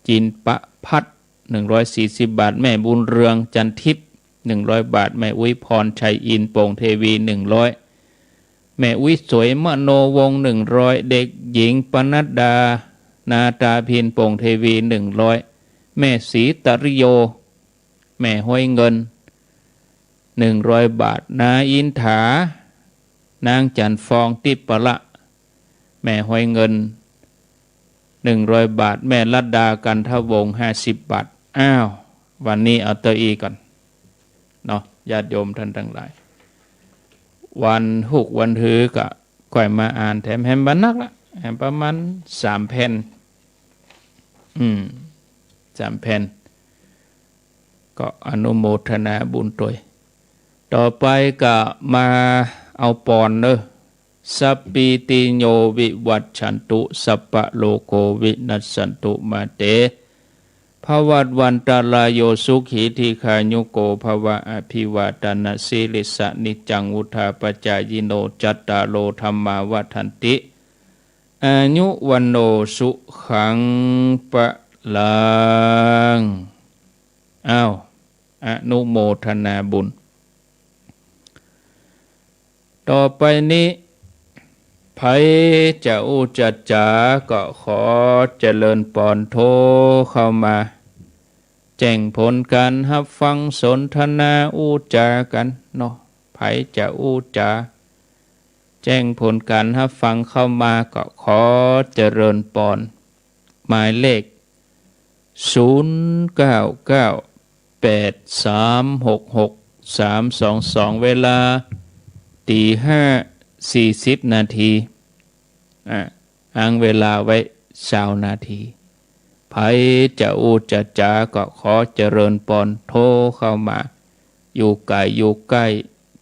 จินปะพัฒน์ หนึ่งร้อยสี่สิบบาท แม่บุญเรือง จันทิพย์ หนึ่งร้อยบาท แม่อุ๊ยพร ชัยอินทร์ โป่งเทวี หนึ่งร้อย แม่อุ๊ยสวย มโนวงศ์ หนึ่งร้อย เด็กหญิง ปนัดดา นาตาพิน โป่งเทวี หนึ่งร้อย แม่ศรีตริโย แม่ห้วยเงิน หนึ่งร้อยบาท นายอินถา นางจันทร์ฟอง ทิพย์ปละ แม่ห้วยเงิน หนึ่งร้อยบาท แม่รัตดา กันทวงศ์ ห้าสิบบาท อ้าว วันนี้เอาเต้าอี้ก่อนเนาะ ญาติโยมท่านตังหลาย วันฮูกวันฮือก็ค่อยมาอ่านแถมแหมบ่นักละ แหมประมาณสามแผ่น อืม สามแผ่น ก็อนุโมทนาบุญตวย ต่อไปก็มาเอาปอนเนาะ สัพพีติโยวิวัชชันตุ สัพพะโรโควินัสสันตุมาเต ภวัตวันตรายโย สุขีทีฆายุโกภวะ อภิวาทนสีลิสสะ นิจจังวุฑฒาปจายิโน จัตตาโรธัมมาวัฑฒันติ อายุวัณโณสุขังพลัง อ้าว อนุโมทนาบุญ ต่อไปนี้ ใผจะอู้จะจ๋าก็ขอเจริญปอนโทรเข้ามา แจ้งผลการฮับฟังสนทนาอู้จ๋ากั๋นเนาะ ใผจะอู้จ๋า แจ้งผลการฮับฟังเข้ามาก็ขอเจริญปอน หมายเลข ศูนย์เก้าเก้า แปดสามหกหก สามสองสอง เวลา ตีห้า สี่สิบนาที อ่ะ อ้างเวลาไว้ ซาวนาที ใผจะอู้จะจ๋าก็ขอเจริญปอนโทรเข้ามา อยู่ไก๋อยู่ใก้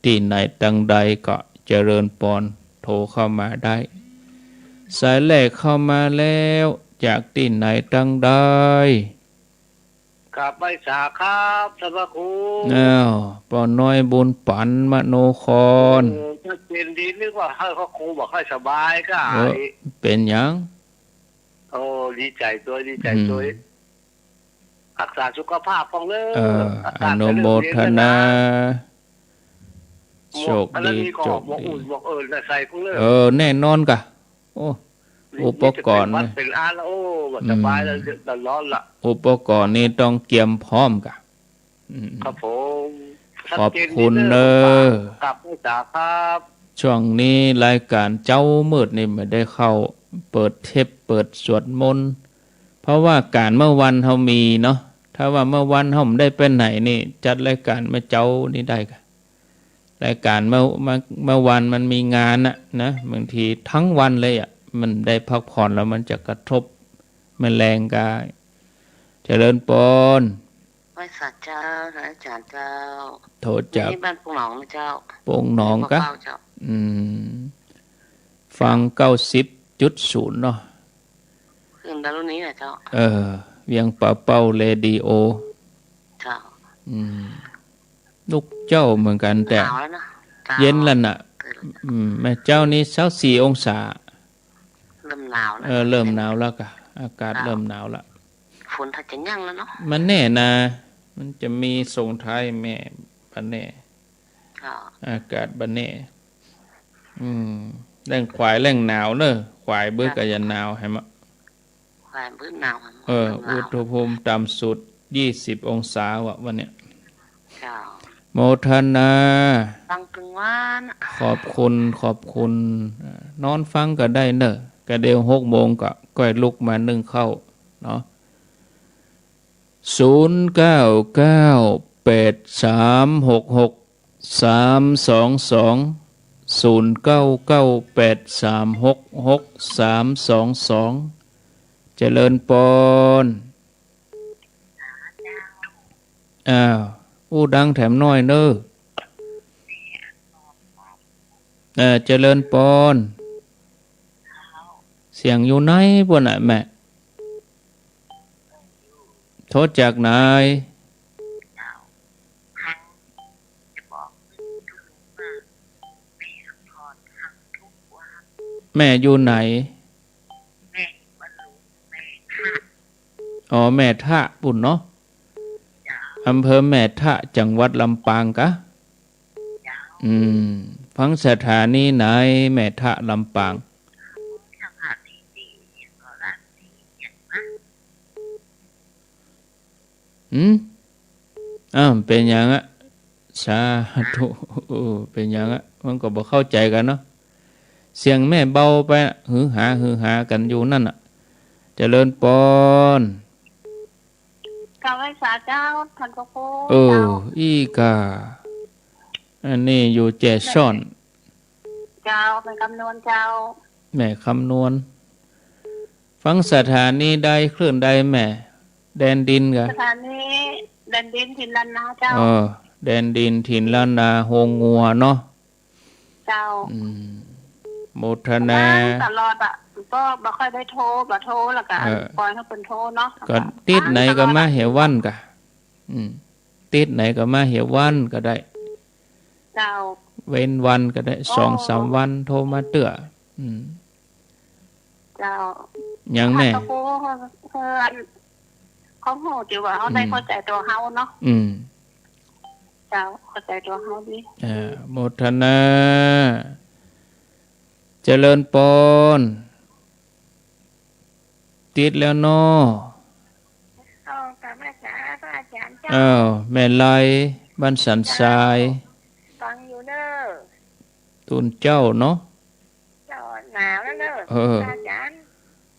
ตี้ไหนตังใดก็เจริญปอนโทรเข้ามาได้ สายแรกเข้ามาแล้ว จากตี้ไหนตังใด กราบไหว้สาครับท่านพระครู อ้าว ป้อน้อยบุญปั๋นมโนคร โอ้ ชัดเจนดี นึกว่าให้พระครูบอกให้สบายก็ เออ เป๋นหยัง โอ้ ดีใจ๋ตวย ดีใจ๋ตวย อืม ฮักษาสุขภาพพ่องเน่อ เออ อากาศ อนุโมทนา ก็เริ่มเย็นแล้วนะ หมวก โชคดี อันนั้นมีก็ โชคดี หมวกอุ่น หมวกเอิญน่ะใส่พ่องเน่อ เออ แน่นอนก่ะ โอ้ นี่ อุปกรณ์ นี่จะเป๋นหวัดเป๋นอ้าแล้ว โอ้ บ่สบายแล้ว อืม เดือดร้อนละ อุปกรณ์นี่ต้องเกียมพร้อมก่ะ อืม ครับผม ขอบคุณเน่อ ชัดเจนดีเน่อ กราบไหว้สาครับ ช่วงนี้รายการเจ๊ามืดนี่ไม่ได้เข้า เปิดเทป เปิดสวดมนต์ เพราะว่าก๋านเมื่อวันเฮามีเนาะ ถ้าว่าเมื่อวันเฮาไม่ได้ไปไหนนี่ จัดรายการเมื่อเจ๊านี่ได้ก่ะ รายการเมื่อ เมื่อ เมื่อวันมันมีงานน่ะนะ บางทีทั้งวันเลยอะ มันได้พักผ่อนแล้วมันจะกระทบ แมลงกาย เจริญปอน ไหว้สาเจ้า อาจารย์เจ้า โทรจาก นี่บ้านปงหนองนะเจ้า ปงหนองกะ เจ้า อืม ฟังเก้าสิบจุดศูนย์เนาะ ขึ้นดาวนี้นะเจ้า เออ เวียงป่าเป้าเรดิโอ เจ้า อืม ลูกเจ๊าเหมือนกั๋นแต่ หนาวแล้วนะ เจ้า เย็นแล้วน่ะ อืม แม่เจ๊านี่ซาวสี่องศา เริ่มหนาวแล้ว เออ เริ่มหนาวแล้วก่ะ อากาศ เจ้า เริ่มหนาวแล้ว ฝนถ้าจะยั้งแล้วเนาะ บ่แน่นะ มันจะมีส่งท้ายแม่ บ่แน่ เจ้า อากาศบ่แน่ อืม แล่งขวายแล่งหนาวเน่อ ขวายเบ้อ เจ้า ก็อย่าหนาวแหม ขวายเบ้อหนาวแหม เออ เริ่มหนาว อุณหภูมิต่ำสุดยี่สิบองศาว่ะวันเนี้ย เจ้า โมทนา ฟังตึงวัน ขอบคุณ ขอบคุณ อ่า นอนฟังก็ได้เน่อ กะเดี๋ยวหกโมงก็ก้อยลุกมานึ่งข้าวเนาะ ศูนย์เก้าเก้า แปดสามหกหก สามสองสอง ศูนย์เก้าเก้า แปดสามหกหก สามสองสอง เจริญปอน อ้าว อู้ดังแถมหน้อยเน่อ เออ เจริญปอน เสียงอยู่ไหนปะน่ะแม่ โทรจากไหน แม่อยู่ไหน อ๋อ แม่ทะปุ้นเนาะ อำเภอแม่ทะ จังหวัดลำปางกะ อืม ฟังสถานีไหน แม่ทะ ลำปาง หืม อ้าว เป๋นหยังอะ สาธุ เออ เป๋นหยังอะ มันก็บ่เข้าใจ๋กั๋นเนาะ เสียงแม่เบาไปอะ หือหา หือหากั๋นอยู่นั่นน่ะ เจ จริญปอน กราบไหว้สาเจ้า ท่านพระครู เออ เจ้า อี้ก่า อันนี้อยู่แจซ่อน เจ้า แม่คำนวณเจ้า แม่คำนวณ ฟังสถานีใดคลื่นใดแม่ แดนดินกะ สถานีแดนดินถิ่นล้านนาเจ้า เออ แดนดินถิ่นล้านนา โฮงงัวเนาะ เจ้า อืม โมทนา ฟังตลอดอะ ก็บ่ค่อยได้โทร บ่โทรแล้วก็ เออ ปล่อยให้เปิ้นโทรเนาะ ก็ติดไหนก็มาเหียวันกะ อืม ติดไหนก็มาเหียวันก็ได้ เจ้า เว้นวันก็ได้ โอ้ สองสามวันโทรมาเตื้อ อืม เจ้า ยังแม่ พระครู เพื่อน เขาฮู้อยู่ว่าเขาได้ อืม เข้าใจตัวเขาเนาะ อืม เจ้า เข้าใจตัวเขาดี อ่า โมทนา เจริญปอน ติดแล้วเนาะ เจ้า กราบไหว้สาพระอาจารย์เจ้า อ้าว แม่ไล บ้านสันทราย เจ้า ฟังอยู่เน้อ ตูนเจ้าเนาะ เจ้า หนาวแล้วเน้อ เออ พระอาจารย์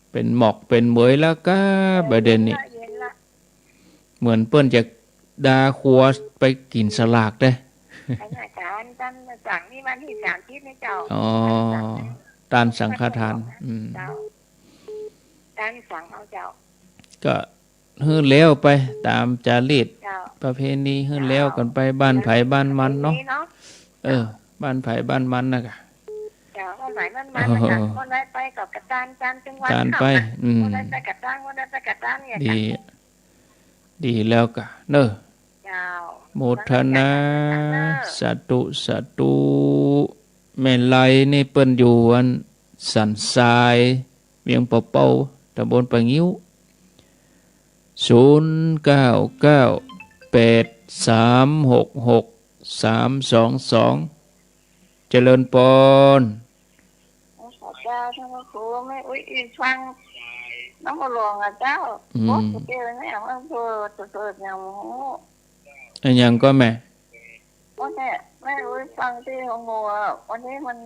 เป๋นหมอกเป๋นเหมยแล้วกา เออ บ่าเดี่ยวนี้ เย็นละ เย็นละ เหมือนเปิ้นจะดาครัวไปกิ๋นสลากเด้ อาจารย์ ต้านสังนี่วันตี้สามสิบนี่เจ้า อ๋อ ต้านสังฆทาน อืม เจ้า ต้านสังเอาเจ้า ก็ หื้อแล้วไปต๋ามจารีต เจ้า ประเพณี หื้อแล้วกั๋นไป บ้านใผบ้านมันเนาะ ประเพณีเนาะ เออ บ้านใผบ้านมันนะกะ เจ้า บ้านใผบ้านมันนะกะ เออ คนใดไปก็กระตาน ตานตึงวัน ตานไป เข้ามา อืม คนใดไปกระตาน คนใดไปกระตานเนี่ย ดี กะ ดีแล้วกะ เน้อ เจ้า โมทนา สาธุ สาธุ แม่ไลนี่เปิ้นอยู่อันสันทราย เวียงป่าเป้า ตำบลป่างิ้ว ศูนย์เก้าเก้าแปดสามหกหกสามสองสอง เจริญปอน เจ้า ท่านพระครู แม่อุ๊ยอี้ฟังนำบ่หลวงอะเจ้า อืม โอ้ เดี๋ยวนี้มันเปิด เปิดอย่าง อะหยังก็แม่ วันนี้แม่อุ๊ยฟังตี้หัวหมู่อะ วันนี้มัน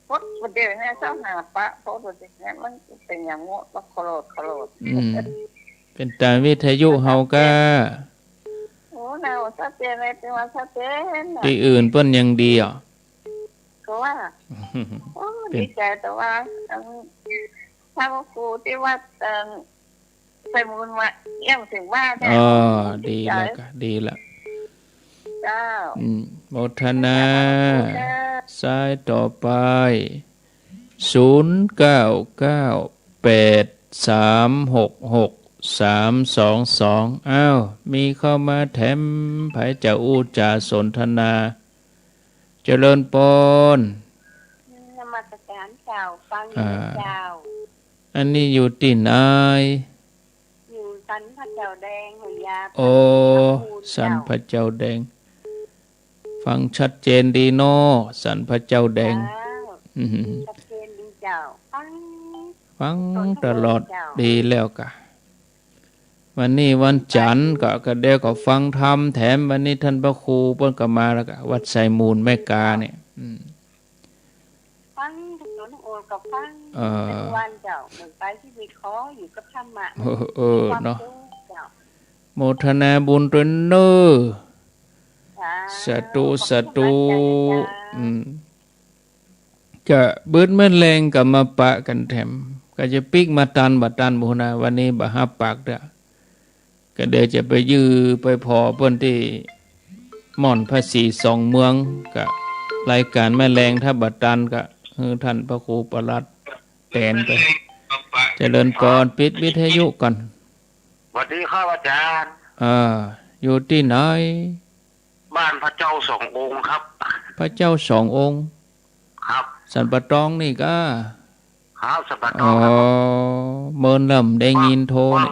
ปดประเดี๋ยวนี้เจ้าหาปะ ปดประเดี๋ยวนี้มันเป๋นอย่างโง่ ขะโหลด ขะโหลด อืม เป๋นต๋ามวิทยุเฮาก้า โอ้ แนวชัดเจนเลย เป๋นว่าชัดเจนน่ะ ตี้อื่นเปิ้นยังดีอ่ะ ก็ว่า โอ้ เป๋น ดีใจ๋ แต่ว่า อัน พระครูตี้วัด เอิ่ม ไซมูลมาเยี่ยมเถิงบ้านเนี่ย อ๋อ โอ้ ดีแล้วกะ ดีแล้ว เจ้า อืม โมทนา สาธุเจ้า สายต่อไป ศูนย์เก้าเก้าแปดสามหกหกสามสองสอง อ้าว มีเข้ามาแถม ใผจะอู้จ๋าสนทนา เจริญปอน นมัสการเจ้า ฟังอยู่ อ่า เจ้า อันนี้อยู่ตี้ไหน อยู่สันพระเจ้าแดง หัวยา โอ้ พระครูเจ้า สันพระเจ้าแดง ฟังชัดเจนดีเนาะ สันพระเจ้าแดง เจ้า อืม ชัดเจนดีเจ้า ฟัง ฟังตลอด สนทนาเจ้า ดีแล้วกะ วันนี้วันจันทร์ก็ ก็เดี๋ยวก็ฟังธรรมแถม วันนี้ท่านพระครูเปิ้นก็มาแล้วกะ วัดไซมูลแม่กาเนี่ย อืม ฟังทุกหนทุกโอนก็ฟัง เออ ทุกวันเจ้า เหมือนไปที่มีขออยู่กับธรรมะ เออ เออ มีความ เนาะ สุขเจ้า โมทนาบุญตวยเน้อ สาธุ สาธุ ขอบคุณอาจารย์นะจ๊ะ อืม จะเบิดเมื่อแลงก็มาปะกั๋นแถม ก็จะปิ๊กมาตันบ่ตันบ่ฮู้นะ วันนี้บ่ฮับปากเด้อ ก็เดี๋ยวจะไปยื่อไปผ่อเปิ้นตี้ม่อนพระศรีสองเมือง กะรายก๋านแม่แลง ถ้าบ่ตันก็หื้อท่านพระครูประหลัดแตนไป เจริญปอน ปิดวิทยุก่อน สวัสดีครับอาจารย์ อ่า อยู่ตี้ไหน บ้านพระเจ้าสององค์ครับ พระเจ้าสององค์ ครับ สันป่าตองนี่ก้า ครับ สันป่าตองครับ อ๋อ เมินแล้วบ่ได้ยินโทรนี่ ฟัง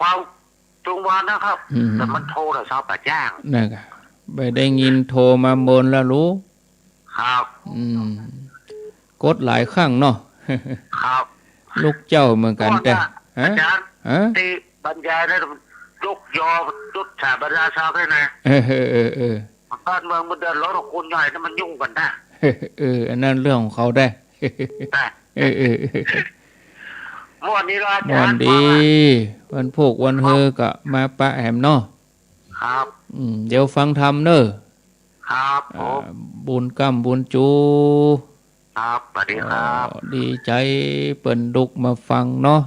ฟังทุกวันนะครับ อืม แต่มันโทรแต่เช้าป่าจ้าง นั่นกะ บ่ได้ยินโทรมาเมินแล้วลูก ครับ อืม กดหลายครั้งเนาะ ครับ ลูกเจ้าเหมือนกั๋นแต่ ก่อนน่ะ ฮะ อาจารย์ ฮะ ตี้บรรยายแล้วยกยอจุดสาบรรดาศักดิ์ให้นะ เออ เออ เออ เออ บ้านเมืองมันเดือดร้อน คนใหญ่นี่มันยุ่งกั๋นนะ เออ อันนั้นเรื่องของเขาได้ นะ เออ เออ เออ เออ ม่วนดีละอาจ๋ารย์ ม่วนดี ฟังละ วันพูกวัน ครับ ฮือก็มาปะแหมเนาะ ครับ อืม เดี๋ยวฟังธรรมเน่อ ครับ อ่า ผม บุญก้ำบุญจู ครับ สวัสดีครับ อ๋อ ดีใจ๋เปิ้นลุกมาฟังเนาะ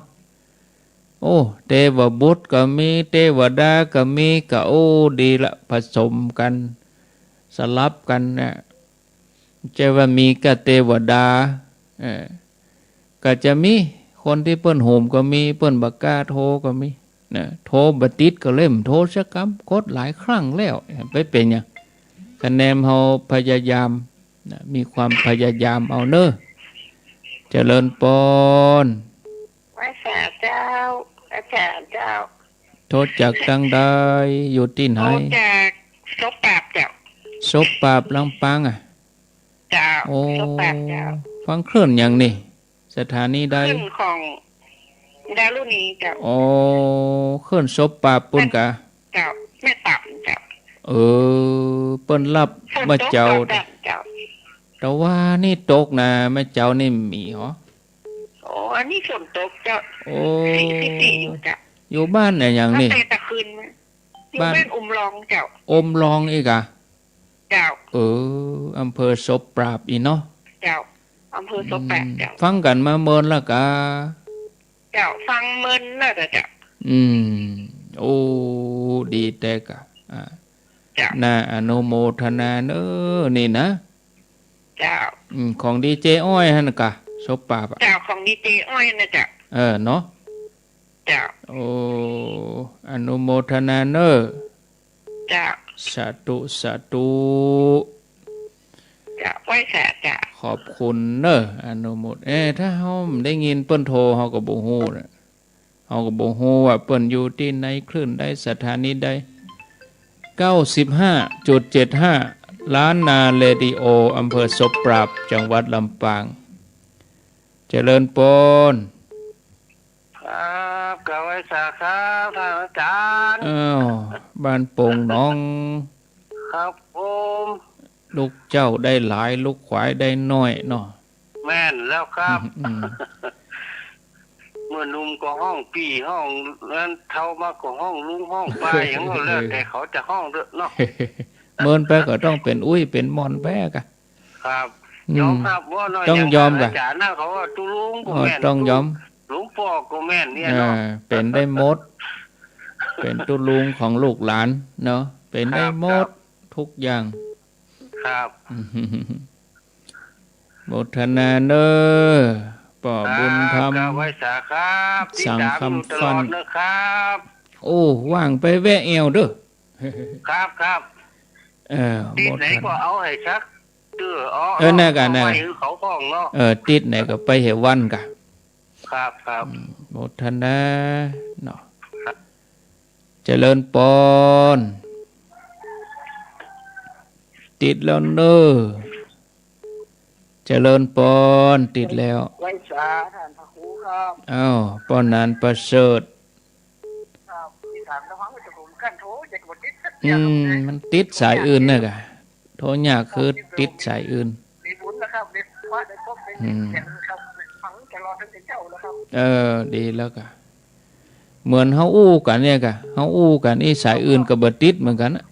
โอ้ เตวบุตรก็มี เตวดาก็มี ก็ โอ้ ดีละ ผสมกั๋น สลับกั๋นเนี่ย ใจ้ว่ามีก้าเตวดา เออ ก็จะมีคนตี้เปิ้นโหมก็มี เปิ้นบ่กล้าโทรก็มี นะ โทรบ่ติดก็เลยบ่โทรสักกำ กดหลายครั้งแล้ว ไปเป๋นหยัง คะแนนเฮาพยายาม นะ มีความพยายามเอาเน่อ เจริญปอน ไหว้สาเจ้า อาจ๋ารย์เจ้า โทรจากตังใด อยู่ตี้ไหน โทรจากโสปราบเจ้า โสปราบลำปางอะ เจ้า โอ้ โสปราบเจ้า ฟังคลื่นหยังนี่ สถานีใด คลื่นของดารุณีเจ้า โอ้ คลื่นโสปราบปู้นกา เจ้า แม่ต๋ำเจ้า เออ เปิ้นฮับเมื่อเจ๊า เจ้า ตะวานี่ตกนะ เมื่อเจ๊านี่มีหรอ โอ้ อันนี้ฝนตกเจ้า โอ้ สีสีอยู่เจ้า อยู่บ้านไหนหยังนี่ ตั้งแต่ตะคืนมา อยู่บ้าน บ้านอมรองเจ้า อมรองอีกอะ เจ้า เออ อำเภอโสปราบอีเนาะ เจ้า อำเภอโสปราบ อืม เจ้า ฟังกั๋นมาเมินละกา เจ้า ฟังเมินละเจ้า อืม โอ้ ดีแต๊กะ อ่า เจ้า น่าอนุโมทนาเน่อ นี่นะ เจ้า อืม ของดีเจอ้อยหั้นกา โสปราบอะ เจ้า ของดีเจอ้อยนะเจ้า เออ เนาะ เจ้า โอ้ อนุโมทนาเน่อ เจ้า สาธุ สาธุ เจ้า ไหว้สาเจ้า ขอบคุณเน่อ อนุโมท เอ๊ะ ถ้าเฮาบ่ได้ยินเปิ้นโทร เฮาก็บ่ฮู้นะ เฮาก็บ่ฮู้ว่าเปิ้นอยู่ตี้ไหน คลื่นใด สถานีใด เก้าสิบห้าจุดเจ็ดห้า ล้านนาเรดิโอ อำเภอโสปราบ จังหวัดลำปาง เจริญปอน ครับ กราบไหว้สาครับ ท่านอาจ๋ารย์ อ้าว บ้านโป่งหนอง ครับผม ลูกเจ้าได้หลาย ลูกขวายได้น้อยเนาะ แม่นแล้วครับ อืม อืม เมื่อหนุ่มก็ฮ้องปี้ฮ้องนั้น เฒ่ามาก็ฮ้องลุงฮ้องป้า หยังก็แล้วแต่เขาจะฮ้องเต๊อะเนาะ เมินไปก็ต้องเป๋นอุ้ยเป๋นหม่อนไปกะ ครับ อืม ยอมรับว่าเนาะ ต้องยอมกะ อาจ๋ารย์นะ เขาว่าตุ๊ลุงก็แม่น เออ ต้องยอม ตุ๊ลุงป้อก็แม่นเนี่ยเนาะ เออ เป๋นได้หมด เป๋นตุ๊ลุงของลูกหลานเนาะ เป๋นได้หมด ครับ ทุกอย่าง ครับ โมทนาเน่อ ป้อบุญธรรม ครับ กราบไหว้สาครับ ติดต๋ามอยู่ตลอดเน่อครับ สังคำฟั่น โอ้ ว่างไปแวะแอ่วเต๊อะ ครับ ครับ เออ ตี้ไหน โมทนา ก็เอาหื้อสัก เออ อ๋อ เออ นั่นกะ เอา นั่นกะ ไปหื้อเขาฟ้องเนาะ เออ ตี้ไหนก็ไปหื้อวันกะ ครับ ครับ อืม โมทนาเนาะ ครับ เจริญปอน ติดแล้วเน่อ เจริญปอน ติดแล้ว ไหว้สาท่านพระครูครับ อ้าว ป้อหนานประเสริฐ ครับ ตี้ถามระวังว่าจะผมกั้นโทร จะกดติดสัก อื เดียว ม มันติดสายอื่นน่ะกะ โทรยากคือติดสายอื่น มีบุญนะครับ ได้พบได้พบได้ อืม เสียงครับ ฟังตลอดตั้งแต่เช้าแล้วครับ เออ ดีแล้วกะ เหมือนเฮาอู้กั๋นเนี่ยกะ เฮาอู้กั๋น อีสายอื่นก็บ่ติดเหมือนกั๋นน่ะ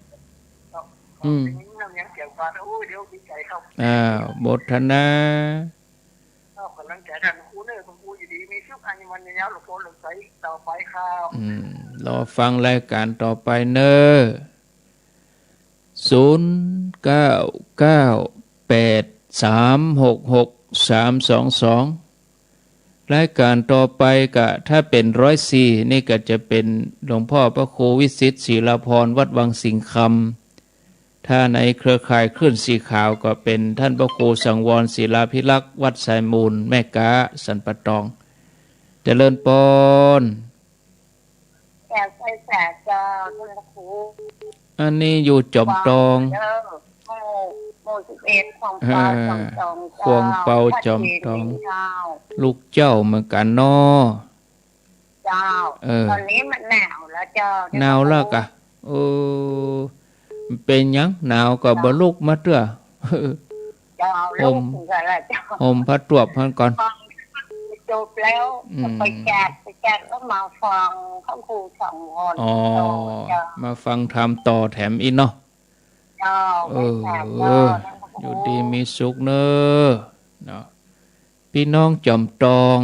ครับ อืม ได้ยินเสียงเสียงฟ้า โอ้ย เดี๋ยวดีใจ๋ครับ อ่า โมทนา ครับ กำลังใจ๋ท่านครูเน่อ คุณครูอยู่ดีมีสุข อายุมั่นยืนยาว หลวงพ่อหลวงใสต่อไปครับ อืม รอฟังรายการต่อไปเน่อ ศูนย์เก้าเก้าแปดสามหกหกสามสองสอง รายการต่อไปกะ ถ้าเป๋นร้อยสี่นี่ก็จะเป๋นหลวงพ่อพระครูวิสิทธิ์ศิลาภรณ์ วัดวังสิงห์คำ ถ้าในเครือข่ายคลื่นสีขาวก็เป๋นท่านพระครูสังวรศิลาภิรักษ์ วัดสายมูล แม่ก๊า สันป่าตอง เจริญปอน แก้วไส้สาเจ้า ท่านพระครู อันนี้อยู่จอมตอง เด้อ หมู่ หมู่สิบเอ็ด ขวางเปา เออ จอมตอง ขวางเปา เจ้า จอมตอง วัดเจดีย์เจ้า ลูกเจ้าเหมือนกั๋นเนาะ เจ้า เออ ต๋อนนี้มันหนาวแล้วเจ้า หนาวแล้วกะ เออ เป๋นหยัง หนาวก็บ่ลุกมาเตื้อ เจ้า ห่ม ลุกถึงกันแล้วเจ้า ห่มผ้าตวบหั้นก่อน ฟัง จบแล้ว อืม ไปจัด ไปจัดแล้วมาฟังพระครูสองคน อ๋อ ต่อ เจ้า มาฟังธรรมต่อแถมอีกเนาะ เจ้า เออ ไม่ทราบ เออ เจ้า อยู่ดีมีสุขเนอะ เนาะ ปี้น้องจอมตอง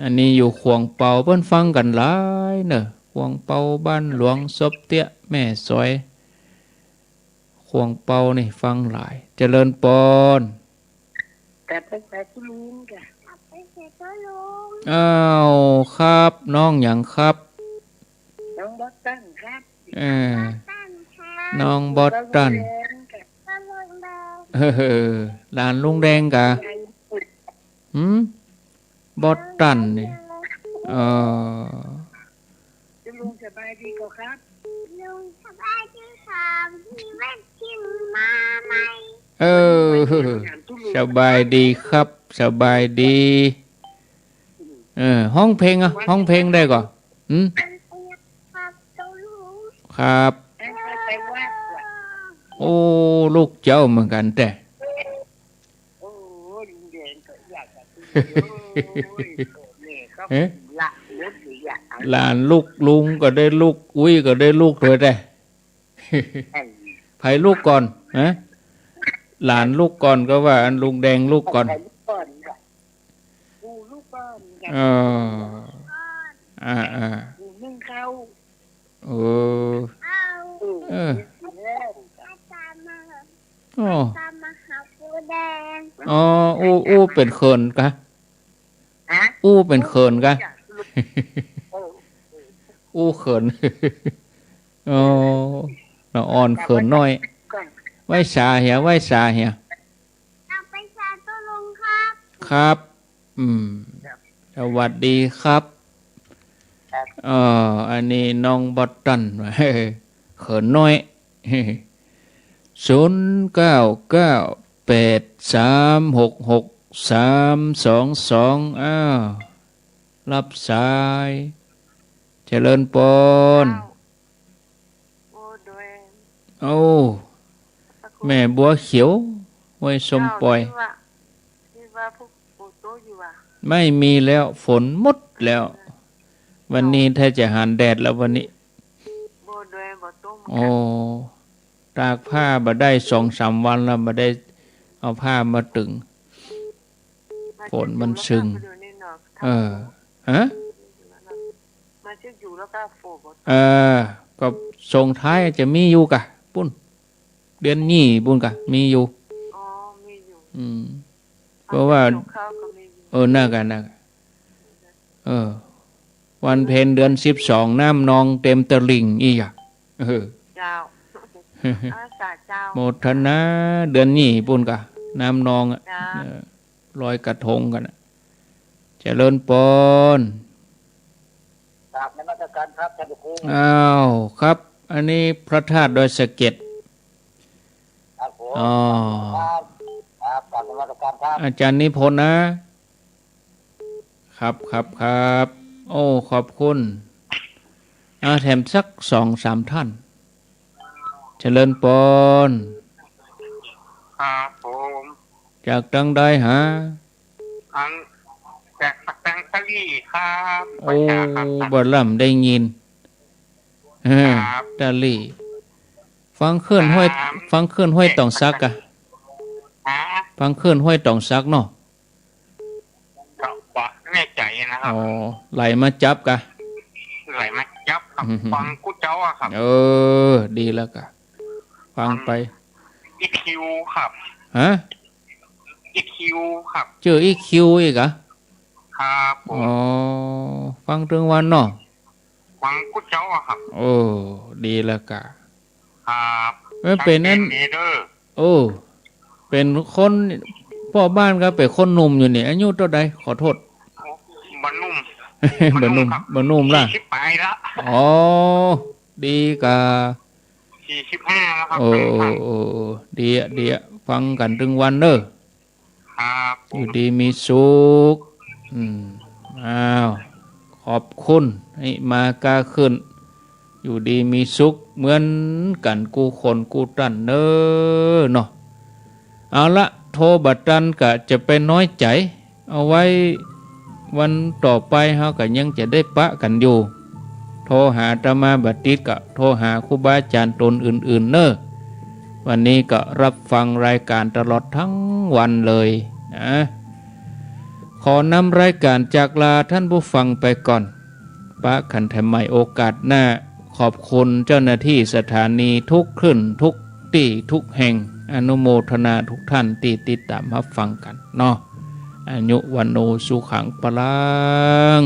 อันนี้อยู่ขวางเปา เปิ้นฟังกั๋นหลายเนอะ ขวางเปา บ้านหลวง ซบเตี้ย แม่สอย ขวางเปานี่ฟังหลาย เจริญปอน กราบไหว้สาธุลุงค่ะ กราบไหว้สาธุลุง อ้าว ครับ น้องหยังครับ น้องบอสตันครับ เออ บอสตันครับ น้องบอสตัน น้องแดงครับ เออ หลานลุงแดงกะ หืม บอสตันนี่ เออ ลุงสบายดีก่อครับ ลุงสบายดีครับ พี่แว่นชิมมาใหม่ เออ สบายดีครับ สบายดี เออ ฮ้องเพลงอะ ฮ้องเพลงได้ก่อ หืม ครับ ครับ ไปวัดว่ะ โอ้ ลูกเจ้าเหมือนกั๋นแต๊ โอ้ ลุงแดงก็อยากจะ โอ้ย แม่ก็ เอ๊ะ ละเลิศอยู่อย่าง หลานลูกลุงก็ได้ลูก อุ๊ยก็ได้ลูกโตแต๊ เอ้ย ใผลูกก่อน ฮะ หลานลูกก่อนก็ว่า อันลุงแดงลูกก่อน ใผลูกก่อนว่ะ ปู่ลูกก่อน เออ อ่า อ่า ปู่นึ่งข้าว เออ เออ เออ โอ้ ตามมาหาปู่แดง อ๋อ อู้ อู้เป๋นเขินกะ ฮะ อู้เป๋นเขินกะ เออ อู้เขิน อ๋อ ละอ่อนเขินน้อย ไหว้สาเหีย ไหว้สาเหีย กราบไหว้สาธุลุงครับ ครับ อืม ครับ สวัสดีครับ ครับ เอ่อ อันนี้น้องบอสตัน เขินน้อย ศูนย์เก้าเก้าแปดสามหกหกสามสองสอง อ้าว รับสาย เจริญปอน เจ้า โอ้ โดย โอ้ พระคุณ แม่บัวเขียว ห้วยส้มป่อย เจ้า ที่ว่า ที่ว่าพวกฝนตกอยู่อะ ไม่มีแล้ว ฝนหมดแล้ว เออ วันนี้ถ้าจะหันแดดแล้ววันนี้ บ่ โดย บ่ตก โอ้ ตากผ้าบ่ได้สองสามวันแล้ว บ่ได้เอาผ้ามาตึง ฝนมันซึง เออ ฮะ มาเช็คอยู่แล้วก็ฝนบ่ตก เออ ก็ส่งท้ายจะมีอยู่กะ ปุ้น เดือนนี้ปุ้นกะ มีอยู่ อ๋อ มีอยู่ อืม เพราะว่า ส่งเข้าก็มีอยู่ เออ นั่นกะ นั่นกะ เออ วันเพ็ญเดือนสิบสอง น้ำนองเต็มตลิ่งอี้อะ เออ เจ้า อาสาเจ้า โมทนา เดือนนี้ปุ้นกะ น้ำนองอะ เจ้า เออ ลอยกระทงกั๋นอะ เจริญปอน กราบนมัสการครับท่านพระครู อ้าว ครับ อันนี้พระธาตุดอยสะเก็ด ครับผม อ๋อ ครับ ครับ กราบนมัสการครับ อาจารย์นิพนธ์นะ ครับ ครับ ครับ โอ้ ขอบคุณ อ่า แถมสักสองสามท่าน เจริญปอน ครับผม จากตังใดหา อัน จากตังตะลี่ครับ โอ้ บ่ล่ำได้ยิน เออ ครับ ตะลี่ ฟังคลื่นห้วย ครับ ฟังคลื่นห้วยตองสักกะ ฮะ ฟังคลื่นห้วยตองสักเนาะ ก็บ่แน่ใจนะครับ อ๋อ ไหลมาจับกะ ไหลมาจับครับ อืม ฟังกู้เจ้าอะครับ เออ ดีแล้วกะ ฟังไป อีคิวครับ ฮะ อีคิวครับ จื้ออีคิวอีกอะ ครับผม อ๋อ ฟังตึงวันเนาะ ฟังกู้เจ้าอะครับ โอ้ ดีแล้วกะ ครับ เอ้ย เป๋นอัน ชัดเจนดีเด้อ โอ้ เป๋นคน ป้อบ้านก็เป๋นคนหนุ่มอยู่นี่ อายุเต้าใด ขอโทษ บ่หนุ่ม บ่หนุ่ม บ่หนุ่มครับ บ่หนุ่มละ สี่สิบปลายละ อ๋อ ดีกะ สี่สิบห้าแล้วครับ โอ้ ท่าน โอ้ โอ้ ดีอะ ดีอะ ฟังกั๋นตึงวันเด้อ ครับผม อยู่ดีมีสุข อืม อ้าว ขอบคุณ หื้อมาก้าขึ้น อยู่ดีมีสุขเหมือนกั๋นกู้คนกู้ต้านเน้อเนาะ เอาละ โทรบ่ตันก็จะไปน้อยใจ๋ เอาไว้วันต่อไปเฮาก็ยังจะได้ปะกั๋นอยู่ โทรหาอาตมาบ่ติดก็โทรหาครูบาอาจ๋ารย์ต๋นอื่นๆ เน่อ วันนี้ก็รับฟังรายก๋านตลอดตึงวันเลยนะ ขอนำรายก๋านจากลาต้านผู้ฟังไปก่อน ปะกั๋นใหม่โอกาสหน้า ขอบคุณเจ้าหน้าตี้สถานีทุกคลื่นทุกตี้ทุกแห่ง อนุโมทนาทุกต้านตี้ติดต๋ามฮับฟังกั๋นเนาะ อายุวัณโณสุขังพลัง